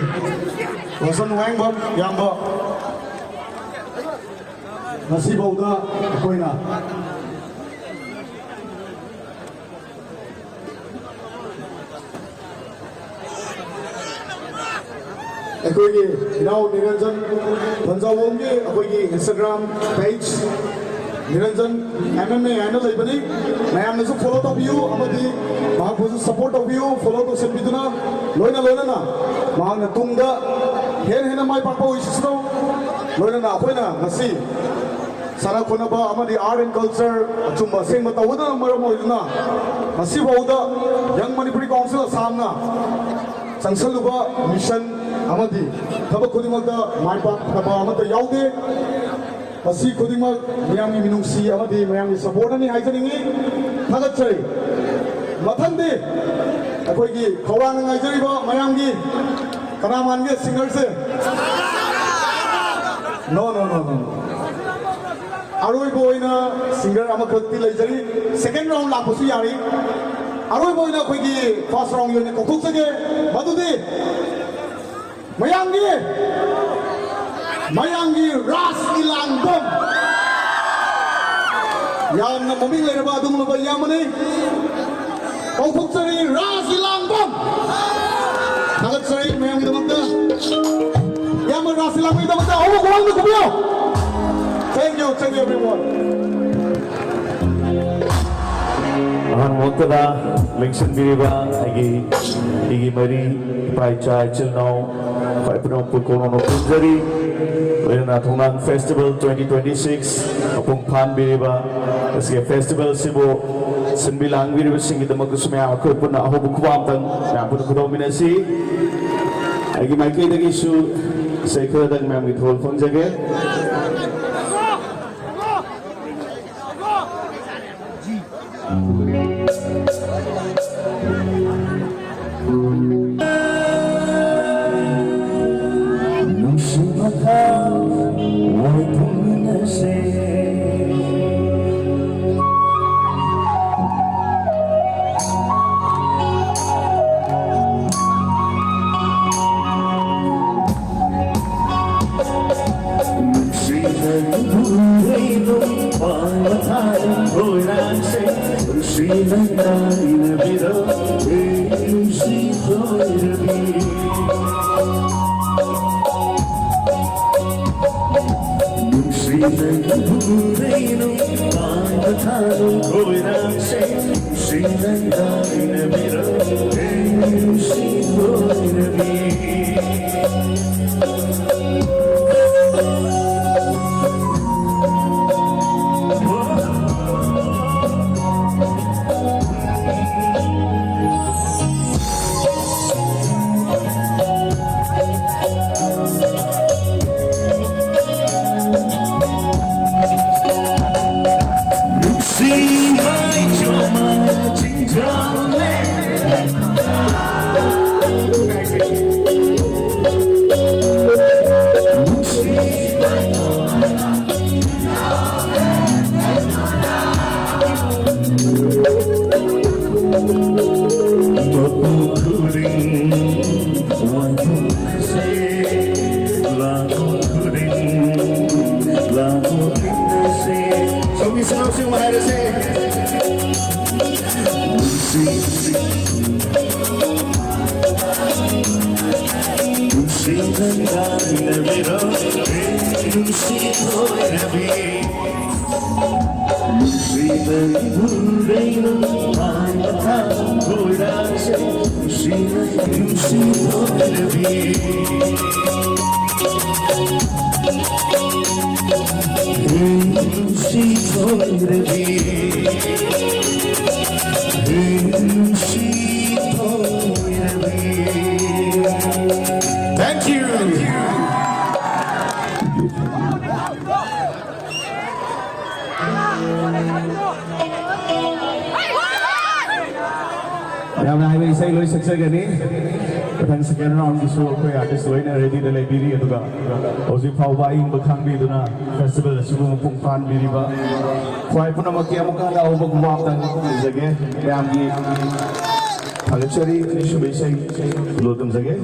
ꯔꯣꯁꯟ ꯋꯥꯍꯦꯡꯕꯝ ꯏꯌꯥꯝꯕ꯫ ꯉꯁꯤꯐꯥꯎꯗ ꯑꯩꯈꯣꯏꯅ ꯑꯩꯈꯣꯏꯒꯤ ꯏꯅꯥꯎ ꯅꯤꯔꯟꯖꯟ ꯊꯟꯖꯥꯎꯕꯝꯒꯤ ꯑꯩꯈꯣꯏꯒꯤ Instagram page, Niranjan M M A ꯍꯥꯏꯅ ꯂꯩꯕꯅꯤ꯫ ꯃꯌꯥꯝꯅꯁꯨ ꯐꯣꯂꯣ ꯇꯧꯕꯤꯌꯨ ꯑꯃꯗꯤ ꯃꯍꯥꯛꯄꯨꯁꯨ ꯁꯄꯣꯔꯠ ꯇꯧꯕꯤꯌꯨ, ꯐꯣꯂꯣ ꯇꯧꯁꯤꯟꯕꯤꯗꯨꯅ ꯂꯣꯏꯅ ꯂꯣꯏꯅꯅ ꯃꯍꯥꯛꯅ ꯇꯨꯡꯗ ꯍꯦꯟꯅ ꯍꯦꯟꯅ ꯃꯥꯏ ꯄꯥꯛꯄ ꯑꯣꯏꯁꯤꯁꯅꯨ꯫ ꯂꯣꯏꯅꯅ ꯑꯩꯈꯣꯏꯅ ꯉꯁꯤ ꯁꯥꯟꯅ ꯈꯣꯠꯅꯕ ꯑꯃꯗꯤ art and culture ꯑꯆꯨꯝꯕ ꯑꯁꯦꯡꯕ ꯇꯧꯒꯗꯕꯅ ꯃꯔꯝ ꯑꯣꯏꯗꯨꯅ ꯉꯁꯤꯐꯥꯎꯗ Young Manipuri Council Assamꯅ ꯆꯪꯁꯜꯂꯨꯕ ꯃꯤꯁꯟ ꯑꯃꯗꯤ ꯊꯕꯛ ꯈꯨꯗꯤꯡꯃꯛꯇ ꯃꯥꯏ ꯄꯥꯛꯇꯕ ꯑꯃꯠꯇ ꯌꯥꯎꯗꯦ꯫ ꯃꯁꯤ ꯈꯨꯗꯤꯡꯃꯛ ꯃꯤꯌꯥꯝꯒꯤ ꯃꯤꯅꯨꯡꯁꯤ ꯑꯃꯗꯤ ꯃꯌꯥꯝꯒꯤ ꯁꯄꯣꯔꯠꯅꯅꯤ ꯍꯥꯏꯖꯅꯤꯡꯏ꯫ ꯊꯥꯒꯠꯆꯔꯤ꯫ ꯃꯊꯪꯗꯤ ꯑꯩꯈꯣꯏꯒꯤ ꯈꯧꯔꯥꯡꯅ ꯉꯥꯏꯖꯔꯤꯕ ꯃꯌꯥꯝꯒꯤ ꯀꯅꯥ ꯃꯥꯟꯒꯦ ꯁꯤꯡꯒꯔꯁꯦ? No, no, no, no, no. ꯑꯔꯣꯏꯕ ꯑꯣꯏꯅ ꯁꯤꯡꯒꯔ ꯑꯃꯈꯛꯇꯤ ꯂꯩꯖꯔꯤ꯫ ꯁꯦꯀꯦꯟ ꯔꯥꯎꯟ ꯂꯥꯛꯄꯁꯨ ꯌꯥꯔꯤ꯫ ꯑꯔꯣꯏꯕ ꯑꯣꯏꯅ ꯑꯩꯈꯣꯏꯒꯤ ꯐꯥꯔꯁ ꯔꯥꯎꯟꯒꯤ ꯑꯣꯏꯅ ꯀꯧꯊꯣꯛꯆꯒꯦ꯫ ꯃꯗꯨꯗꯤ ꯃꯌꯥꯝꯒꯤ, ꯃꯌꯥꯝꯒꯤ ꯔꯥꯁ ꯏꯂꯥꯡꯕꯝ, ꯌꯥꯝꯅ ꯃꯃꯤꯡ ꯂꯩꯔꯕ ꯑꯗꯨꯒꯨꯝꯂꯕ ꯏꯌꯥꯝꯕꯅꯤ꯫ ꯀꯧꯊꯣꯛꯆꯔꯤ ꯔꯥꯁ ꯏꯂꯥꯡꯕꯝ꯫ ꯊꯥꯒꯠꯆꯔꯤ ꯃꯌꯥꯝꯒꯤꯗꯃꯛꯇ꯫ ꯏꯌꯥꯝꯕ ꯔꯥꯁ ꯏꯂꯥꯡꯕꯝꯒꯤꯗꯃꯛꯇ ꯑꯍꯧꯕ ꯈꯨꯕꯥꯛ ꯑꯃ ꯈꯨꯕꯤꯌꯨ꯫ Thank you, thank you everyone. ꯑꯍꯥꯟꯕ ꯃꯛꯇꯗ ꯂꯦꯡꯁꯤꯟꯕꯤꯔꯤꯕ ꯑꯩꯒꯤ, ꯑꯩꯒꯤ ꯃꯔꯤ, ꯏꯄꯥ ꯏꯆꯥ ꯏꯆꯤꯜ ꯏꯅꯥꯎ, ꯈ꯭ꯋꯥꯏ ꯄꯨꯝꯅꯃꯛꯄꯨ ꯀꯣꯡꯅ ꯈꯨꯔꯨꯝꯖꯔꯤ꯫ ꯂꯣꯏꯅꯅ ꯊꯣꯡꯅꯥꯡ ꯐꯦꯁꯇꯤꯚꯦꯜ twenty twenty six ꯃꯄꯨꯡ ꯐꯥꯍꯟꯕꯤꯔꯤꯕ, ꯉꯁꯤꯒꯤ ꯐꯦꯁꯇꯤꯚꯦꯜ ꯑꯁꯤꯕꯨ ꯁꯤꯟꯕꯤ ꯂꯥꯡꯕꯤꯔꯤꯕꯁꯤꯡꯒꯤꯗꯃꯛꯇꯁꯨ ꯃꯌꯥꯝ ꯑꯩꯈꯣꯏ ꯄꯨꯟꯅ ꯑꯍꯧꯕ ꯈꯨꯕꯥꯛ ꯑꯃꯇꯪ ꯃꯌꯥꯝ ꯄꯨꯟꯅ ꯈꯨꯗꯣꯜꯃꯤꯟꯅꯁꯤ꯫ ꯑꯩꯒꯤ ꯃꯥꯏꯀꯩꯗꯒꯤꯁꯨ ꯏꯁꯩ ꯈꯔꯗꯪ ꯃꯌꯥꯝꯒꯤ ꯊꯧꯒꯜ ꯐꯪꯖꯒꯦ꯫ ꯅꯨꯡꯁꯤꯕ ꯊꯥꯎ ꯋꯥꯏ ꯄꯨꯝꯃꯤꯟꯅꯁꯦ꯫ Thank you. ꯌꯥꯝꯅ ꯍꯩꯕ ꯏꯁꯩ ꯂꯣꯏ ꯁꯛꯆꯒꯅꯤ꯫ ꯃꯊꯪ second round ꯒꯤꯁꯨ ꯑꯩꯈꯣꯏ artist ꯂꯣꯏꯅ ready ꯗ ꯂꯩꯕꯤꯔꯤ꯫ ꯑꯗꯨꯒ ꯍꯧꯖꯤꯛ ꯐꯥꯎꯕ ꯑꯏꯪꯕ ꯈꯥꯡꯕꯤꯗꯨꯅ festival ꯑꯁꯤꯕꯨ ꯃꯄꯨꯡ ꯐꯥꯍꯟꯕꯤꯔꯤꯕ ꯈ꯭ꯋꯥꯏ ꯄꯨꯝꯅꯃꯛꯀꯤ ꯑꯃꯨꯛꯀ ꯍꯟꯅ ꯑꯍꯧꯕ ꯈꯨꯕꯥꯛꯇ ꯊꯥꯖꯒꯦ꯫ ꯃꯌꯥꯝꯒꯤ ꯊꯥꯒꯠꯆꯔꯤ꯫ ꯑꯅꯤꯁꯨꯕ ꯏꯁꯩ ꯈꯨꯗꯣꯜ ꯇꯝꯖꯒꯦ꯫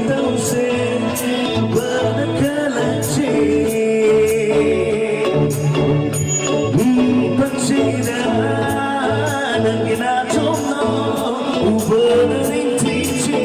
ꯇꯧꯁꯦ, ꯎꯕꯅ ꯈꯜꯂꯛꯁꯦ꯫ ꯎꯝ, ꯄꯨꯟꯁꯤꯗ ꯅꯪꯒꯤ ꯅꯥꯆꯣꯝꯅ ꯎꯕꯅ ꯅꯤꯡꯊꯤꯁꯦ꯫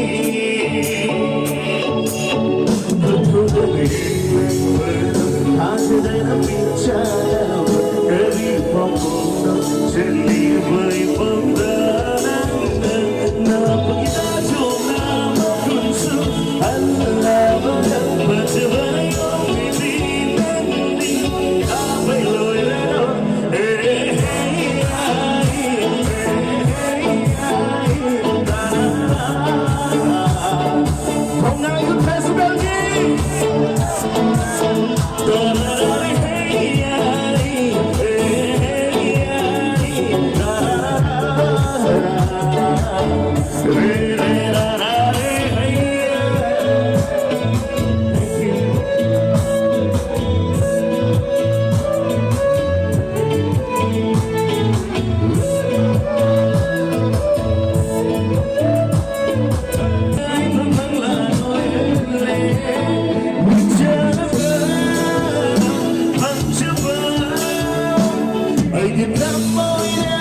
ꯑꯩꯒꯤ ꯊꯃꯣꯏꯅ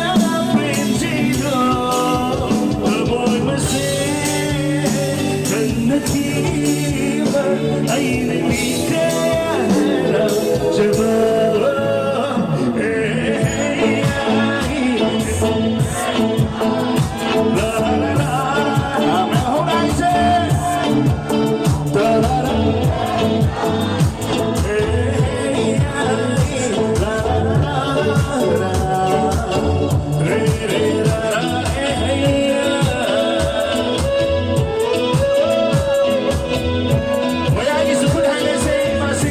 ꯄꯦꯟꯖꯩꯗꯣ, ꯊꯃꯣꯏ ꯃꯁꯦ ꯈꯪꯅꯈꯤꯕ ꯑꯩꯅ ꯃꯤ ꯀꯌꯥꯔ ꯆꯃꯝꯅꯕ꯫ ꯃꯌꯥꯏꯒꯤꯁꯨ ꯈꯨꯠ ꯍꯥꯏꯅꯁꯦ, ꯃꯁꯤ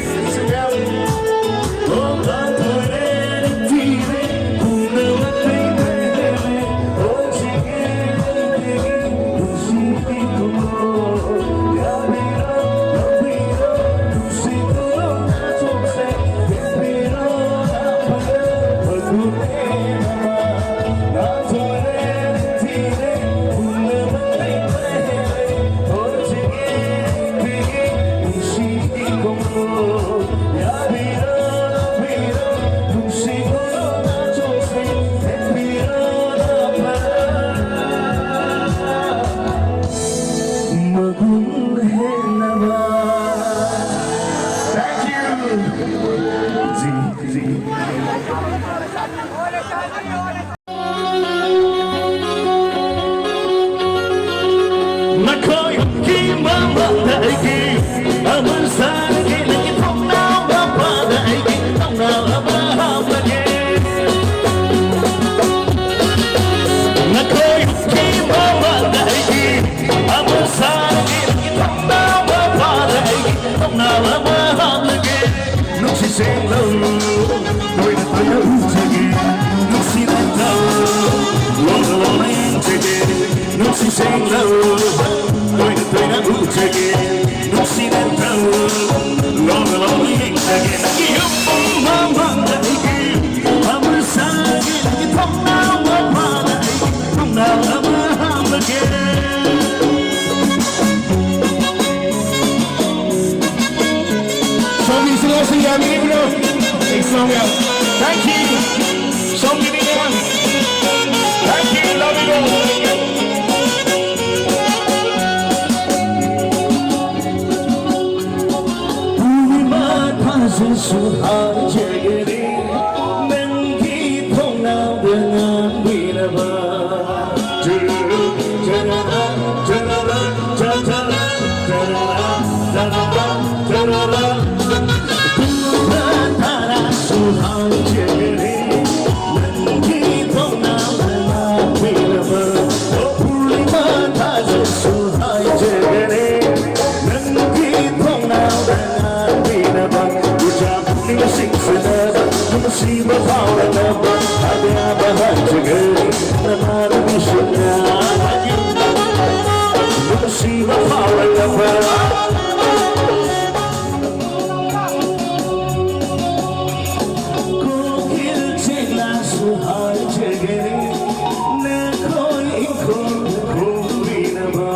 ꯃꯒꯨꯟ ꯍꯦꯟꯅꯕ꯫ Thank you. G, G. ꯅꯈꯣꯏꯒꯤ ꯃꯃꯥꯡꯗ ꯑꯩꯒꯤ ꯑꯃꯨꯜ ꯁꯥꯔꯒꯦ, ꯅꯪꯒꯤ ꯊꯣꯡꯅꯥꯎ ꯃꯄꯥꯗ ꯑꯩꯒꯤ ꯊꯣꯡꯅꯥꯎ ꯑꯃ ꯍꯥꯞꯂꯒꯦ꯫ ꯅꯈꯣꯏꯒꯤ ꯃꯃꯥꯡꯗ ꯑꯩꯒꯤ ꯑꯃꯨꯜ ꯁꯥꯔꯒꯦ, ꯅꯪꯒꯤ ꯊꯣꯡꯅꯥꯎ ꯃꯄꯥꯗ ꯑꯩꯒꯤ ꯊꯣꯡꯅꯥꯎ ꯑꯃ ꯍꯥꯞꯂꯒꯦ꯫ ꯅꯨꯡꯁꯤ ꯁꯦꯡꯂꯧ, ꯇꯣꯏꯅ ꯇꯣꯏꯅ ꯎꯖꯒꯦ꯫ ꯅꯨꯡꯁꯤ ꯅꯪꯗꯧ, ꯂꯣꯟꯅ ꯂꯣꯟꯅ ꯌꯦꯡꯖꯒꯦ꯫ ꯅꯨꯡꯁꯤ ꯁꯦꯡꯂꯧ, ꯇꯣꯏꯅ ꯇꯣꯏꯅ ꯎꯖꯒꯦ꯫ ꯅꯨꯡꯁꯤ ꯅꯪꯗꯧ, ꯂꯣꯟꯅ ꯂꯣꯟꯅ ꯌꯦꯡꯖꯒꯦ꯫ ꯅꯪꯒꯤ ꯌꯨꯝ ꯃꯃꯥꯡꯗ ꯑꯩꯒꯤ ꯑꯃꯨꯜ ꯁꯥꯔꯒꯦ꯫ ꯅꯪꯒꯤ ꯊꯣꯡꯅꯥꯎ ꯃꯄꯥꯗ ꯑꯩꯒꯤ ꯊꯣꯡꯅꯥꯎ ꯑꯃ ꯍꯥꯡꯂꯒꯦ꯫ ꯁꯣꯝꯒꯤ ꯁꯤꯡꯒꯔꯁꯤꯡ ꯌꯥꯕꯤꯔꯤꯕ꯭ꯔꯣ? Thank you. ꯁꯣꯝꯒꯤꯅꯤꯅꯦ꯫ Thank you, love you all. ꯄꯨꯔꯅꯤꯃꯥ ꯊꯥꯖꯁꯨ ꯍꯥꯏꯖꯒꯅꯤ ꯅꯪꯒꯤ ꯊꯣꯡꯅꯥꯎꯗ ꯉꯥꯟꯕꯤꯅꯕ꯫ ꯅꯨꯡꯁꯤꯕ ꯐꯥꯎꯔꯛꯅꯕ ꯍꯥꯏꯕ ꯍꯟꯖꯒꯦ ꯅꯃꯥꯟꯅꯕꯤꯁꯤꯡꯅ꯫ ꯅꯨꯡꯁꯤꯕ ꯐꯥꯎꯔꯛꯅꯕ ꯀꯣꯀꯤꯜ ꯆꯦꯛꯂꯥꯁꯨ ꯍꯥꯏꯖꯒꯦ ꯅꯈꯣꯏ ꯏꯪꯈꯣꯜꯗ ꯈꯣꯡꯕꯤꯅꯕ꯫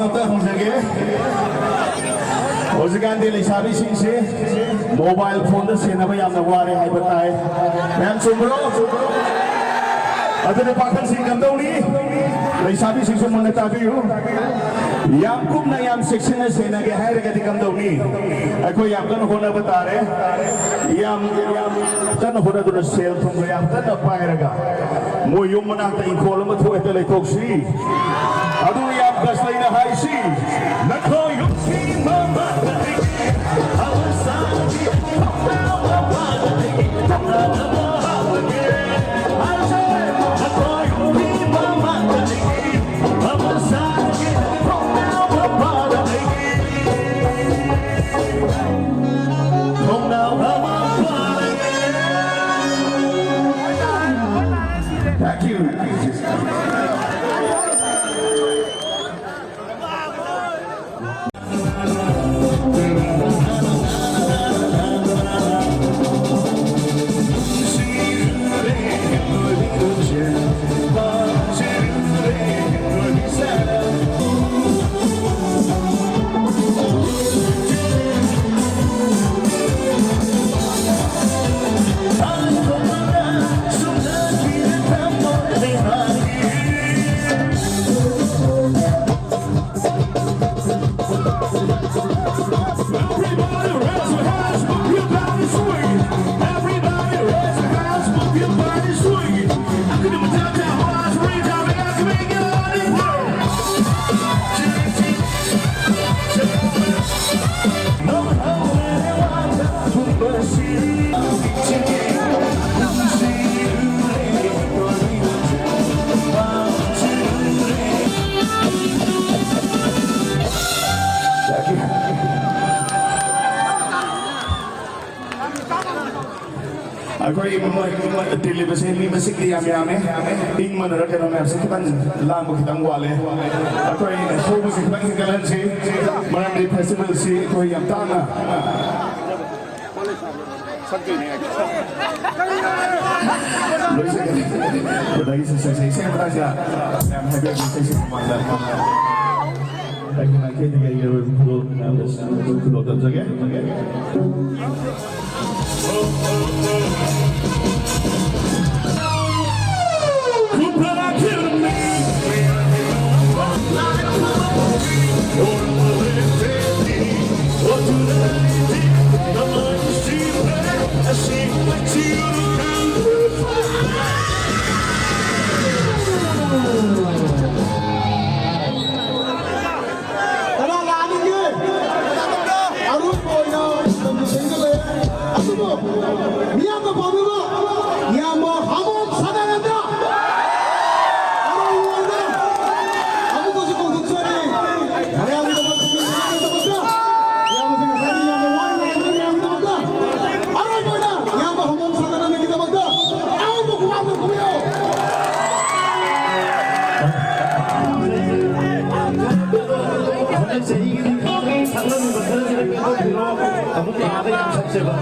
ꯑꯝꯇ ꯍꯪꯖꯒꯦ꯫ ꯍꯧꯖꯤꯛꯀꯥꯟꯗꯤ ꯂꯩꯁꯥꯕꯤꯁꯤꯡꯁꯤ ꯃꯣꯕꯥꯏꯜ ꯐꯣꯟꯗ ꯁꯦꯟꯅꯕ ꯌꯥꯝꯅ ꯋꯥꯔꯦ ꯍꯥꯏꯕ ꯇꯥꯏ꯫ ꯃꯌꯥꯝ ꯆꯨꯝꯕ꯭ꯔꯣ? ꯑꯗꯨꯅ ꯄꯥꯈꯪꯁꯤꯡ ꯀꯝꯗꯧꯅꯤ? ꯂꯩꯁꯥꯕꯤꯁꯤꯡꯁꯨ ꯃꯨꯟꯅ ꯇꯥꯕꯤꯌꯨ꯫ ꯌꯥꯝ ꯀꯨꯞꯅ, ꯌꯥꯝ ꯆꯦꯛꯁꯤꯟꯅ ꯁꯦꯟꯅꯒꯦ ꯍꯥꯏꯔꯒꯗꯤ ꯀꯝꯗꯧꯅꯤ? ꯑꯩꯈꯣꯏ ꯌꯥꯝ ꯀꯟꯅ ꯍꯣꯠꯅꯕ ꯇꯥꯔꯦ꯫ ꯌꯥꯝ, ꯌꯥꯝ ꯀꯟꯅ ꯍꯣꯠꯅꯗꯨꯅ ꯁꯦꯜ ꯊꯨꯝꯒ ꯌꯥꯝ ꯀꯟꯅ ꯄꯥꯏꯔꯒ ꯃꯣꯏ ꯌꯨꯝ ꯃꯅꯥꯛꯇ ꯏꯪꯈꯣꯜ ꯑꯃ ꯊꯣꯛꯑꯦ ꯍꯦꯛꯇ ꯂꯩꯊꯣꯛꯁꯤ꯫ ꯑꯗꯨ ꯌꯥꯝ ꯒꯁ ꯂꯩꯅ ꯍꯥꯏꯁꯤ꯫ ꯅꯈꯣꯏ ꯌꯨꯝꯒꯤ ꯃꯃꯥꯡꯗ ꯑꯩꯒꯤ ꯑꯋꯥꯁꯥꯒꯤ ꯊꯣꯡꯅꯥꯎ ꯃꯄꯥꯟꯗ ꯑꯩꯒꯤ ꯊꯣꯡꯅꯥꯎ ꯑꯃ ꯍꯥꯡꯉꯒꯦ꯫ ꯍꯥꯏꯁꯦ, ꯅꯈꯣꯏ ꯌꯨꯝꯒꯤ ꯃꯃꯥꯡꯗ ꯑꯩꯒꯤ ꯑꯋꯥꯁꯥꯒꯤ ꯊꯣꯡꯅꯥꯎ ꯃꯄꯥꯟꯗ ꯑꯩꯒꯤ ꯊꯣꯡꯅꯥꯎ ꯑꯃ ꯍꯥꯡꯉꯒꯦ꯫ Thank you. Everybody raise your hands, move your body, swing. Everybody raise your hands, move your body, swing. ꯑꯩꯈꯣꯏ ꯃꯣꯏ ꯇꯤꯜꯂꯤꯕꯁꯦ ꯃꯤ ꯃꯁꯤꯡꯗꯤ ꯌꯥꯝ ꯌꯥꯝꯃꯦ꯫ ꯏꯪ ꯃꯅꯔ ꯀꯩꯅꯣ ꯃꯌꯥꯝꯁꯦ ꯈꯤꯇꯪ ꯂꯥꯡꯕ ꯈꯤꯇꯪ ꯋꯥꯠꯂꯦ꯫ ꯑꯩꯈꯣꯏ ꯁꯣꯕꯁꯦ ꯈꯤꯇꯪ ꯍꯦꯟꯒꯠꯍꯟꯁꯤ꯫ ꯃꯔꯝꯗꯤ ꯐꯦꯁꯇꯤꯚꯦꯜꯁꯤ ꯑꯩꯈꯣꯏ ꯌꯥꯝ ꯇꯥꯡꯅ ꯂꯣꯏꯁꯤꯟꯒꯅꯤ꯫ ꯑꯗꯒꯤ ꯁꯤꯁꯦ ꯏꯁꯩ ꯃꯇꯥꯡꯁꯤꯗ ꯌꯥꯝ ꯍꯥꯏꯕꯤꯔꯛꯀꯦ ꯏꯁꯩꯁꯤ ꯃꯃꯥꯡꯗ꯫ ꯑꯩꯒꯤ ꯃꯥꯏꯀꯩꯗꯒꯤ ꯑꯩꯒꯤ ꯑꯔꯣꯏꯕ ꯈꯨꯗꯣꯜ ꯃꯌꯥꯝꯗ ꯈꯨꯗꯣꯜ ꯇꯝꯖꯒꯦ꯫ ꯀꯅꯥ ꯂꯥꯛꯑꯅꯤꯒꯦ? ꯑꯔꯣꯏꯕ ꯑꯣꯏꯅ ꯃꯇꯝꯗꯤ ꯊꯦꯡꯖꯤꯜꯂꯛꯑꯦ꯫ ꯑꯗꯨꯕꯨ ꯃꯤꯌꯥꯝꯅ ꯄꯥꯝꯅꯕ ꯏꯌꯥꯝꯕ ꯍꯥꯃꯣꯝ ꯁꯥꯟꯅꯔꯦꯝꯅ ꯑꯔꯣꯏꯕ ꯑꯣꯏꯅ ꯑꯃꯨꯛꯀꯁꯨ ꯀꯧꯊꯣꯛꯆꯔꯤ꯫ ꯃꯌꯥꯝꯒꯤꯗꯃꯛꯇ, ꯃꯌꯥꯝꯒꯤꯗꯃꯛꯇ, ꯏꯌꯥꯝꯕꯁꯤꯡ ꯉꯁꯥꯏꯗꯤ ꯌꯥꯝꯅ ꯋꯥꯅ ꯉꯥꯏꯕ ꯃꯌꯥꯝꯒꯤꯗꯃꯛꯇ ꯑꯔꯣꯏꯕ ꯑꯣꯏꯅ ꯏꯌꯥꯝꯕ ꯍꯥꯃꯣꯝ ꯁꯥꯟꯅꯔꯦꯝꯅꯒꯤꯗꯃꯛꯇ ꯑꯉꯧꯕ ꯈꯨꯕꯥꯛꯅ ꯈꯨꯕꯤꯌꯨ꯫ ꯍꯟꯗꯛ ꯆꯍꯤꯒꯤꯗꯤ ꯈꯪꯗꯦ, ꯁꯛꯂꯝꯃꯤꯕ ꯈꯔꯁꯤꯅ ꯄꯦꯟꯊꯣꯛꯄꯤꯔꯣ꯫ ꯑꯃꯨꯛ ꯂꯥꯛꯑꯒ ꯌꯥꯝ ꯁꯛꯁꯦꯕ꯫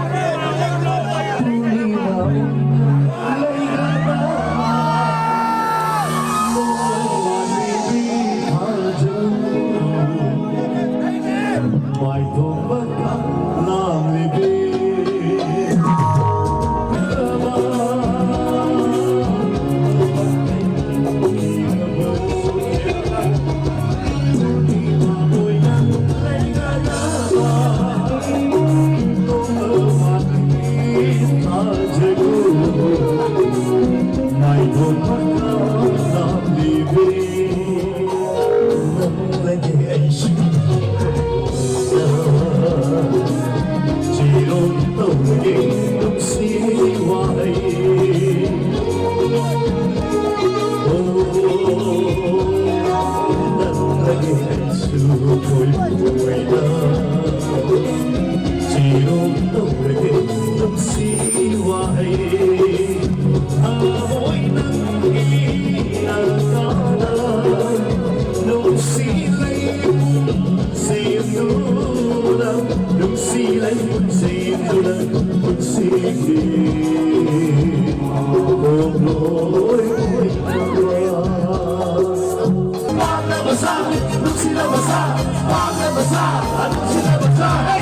ꯄꯥꯝꯅꯕ ꯁꯥ, ꯅꯨꯡꯁꯤꯅꯕ ꯁꯥ, ꯍꯦ!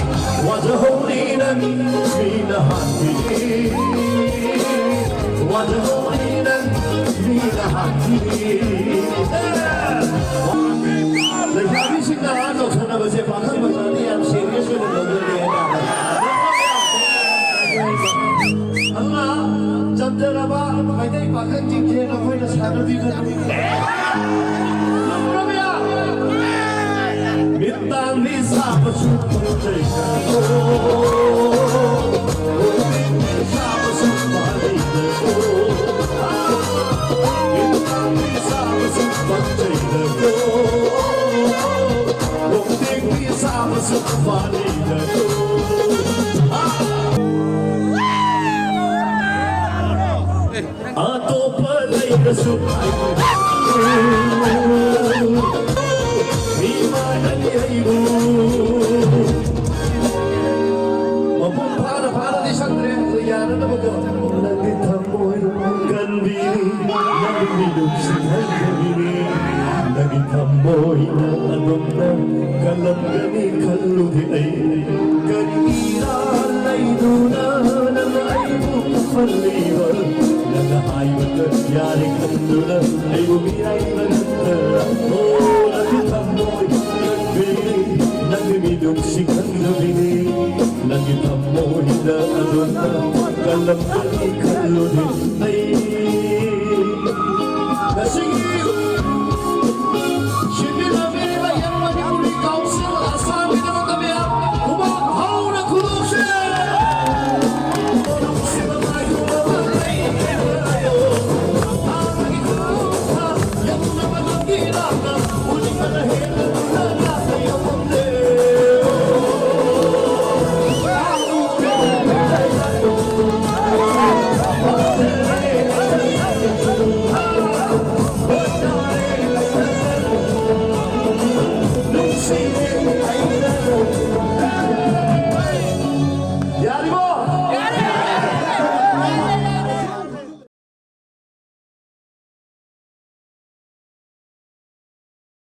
ꯋꯥꯖꯍꯧꯔꯤ ꯅꯪ, ꯃꯤꯅ ꯍꯥꯠꯄꯤꯔꯤ꯫ ꯋꯥꯖꯍꯧꯔꯤ ꯅꯪ, ꯃꯤꯅ ꯍꯥꯠꯄꯤꯔꯤ꯫ ꯂꯩꯁꯥꯕꯤꯁꯤꯡꯅ ꯇꯧꯁꯟꯅꯕꯁꯦ ꯄꯥꯈꯪ ꯃꯆꯥꯗꯤ ꯌꯥꯝ serious ꯑꯣꯏꯅ ꯂꯧꯅꯗꯦ ꯍꯥꯏꯇꯥꯔꯦ꯫ ꯑꯗꯨꯅ ꯆꯝꯖꯔꯕ ꯃꯩꯇꯩ ꯄꯥꯈꯪꯁꯤꯡꯁꯦ ꯅꯈꯣꯏꯅ ꯁꯥꯟꯅꯕꯤꯒꯅꯨ꯫ ꯃꯤꯠꯇꯥꯡꯗꯤ ꯁꯥꯕꯁꯨ ꯐꯪꯖꯩ꯫ ꯁꯥꯕꯁꯨ ꯐꯪꯖꯩ꯫ ꯃꯤꯠꯇꯥꯡꯗꯤ ꯁꯥꯕꯁꯨ ꯐꯪꯖꯩ꯫ ꯁꯥꯕꯁꯨ ꯐꯪꯖꯩ꯫ ꯑꯇꯣꯞꯄ ꯂꯩꯔꯁꯨ ꯏꯃꯥꯅꯅꯤ ꯑꯩꯕꯨ꯫ ꯃꯄꯨꯡ ꯐꯥꯅ ꯐꯥꯅꯗꯤ ꯁꯛꯇ꯭ꯔꯦ, ꯑꯗꯨ ꯌꯥꯅꯅꯕꯀꯣ꯫ ꯅꯪꯗꯤ ꯊꯃꯣꯏ ꯀꯟꯕꯤꯅꯤ, ꯅꯪꯗꯤ ꯅꯨꯡꯁꯤ ꯈꯪꯗꯕꯤꯅꯤ꯫ ꯅꯪꯒꯤ ꯊꯃꯣꯏꯅ ꯑꯗꯨꯝꯅ ꯀꯜꯂꯝꯒꯅꯤ ꯈꯜꯂꯨꯗꯦ ꯑꯩ꯫ ꯀꯔꯤꯔꯥ ꯂꯩꯗꯨꯅ ꯅꯪꯅ ꯑꯩꯕꯨ ꯈꯨꯝꯍꯜꯂꯤꯕ? ꯅꯪꯅ ꯍꯥꯏꯕꯗ ꯌꯥꯔꯦ ꯈꯟꯗꯨꯅ ꯑꯩꯕꯨ ꯃꯤꯔꯥꯏꯕ ꯅꯠꯇ꯭ꯔꯥ? ꯑꯣ, ꯅꯪꯒꯤ ꯊꯃꯣꯏ ꯀꯟꯕꯤꯅꯤ, ꯅꯪꯒꯤ ꯃꯤꯅꯨꯡꯁꯤ ꯈꯪꯗꯕꯤꯅꯤ꯫ ꯅꯪꯒꯤ ꯊꯃꯣꯏꯗ ꯑꯗꯨꯝꯅ ꯀꯜꯂꯝꯕ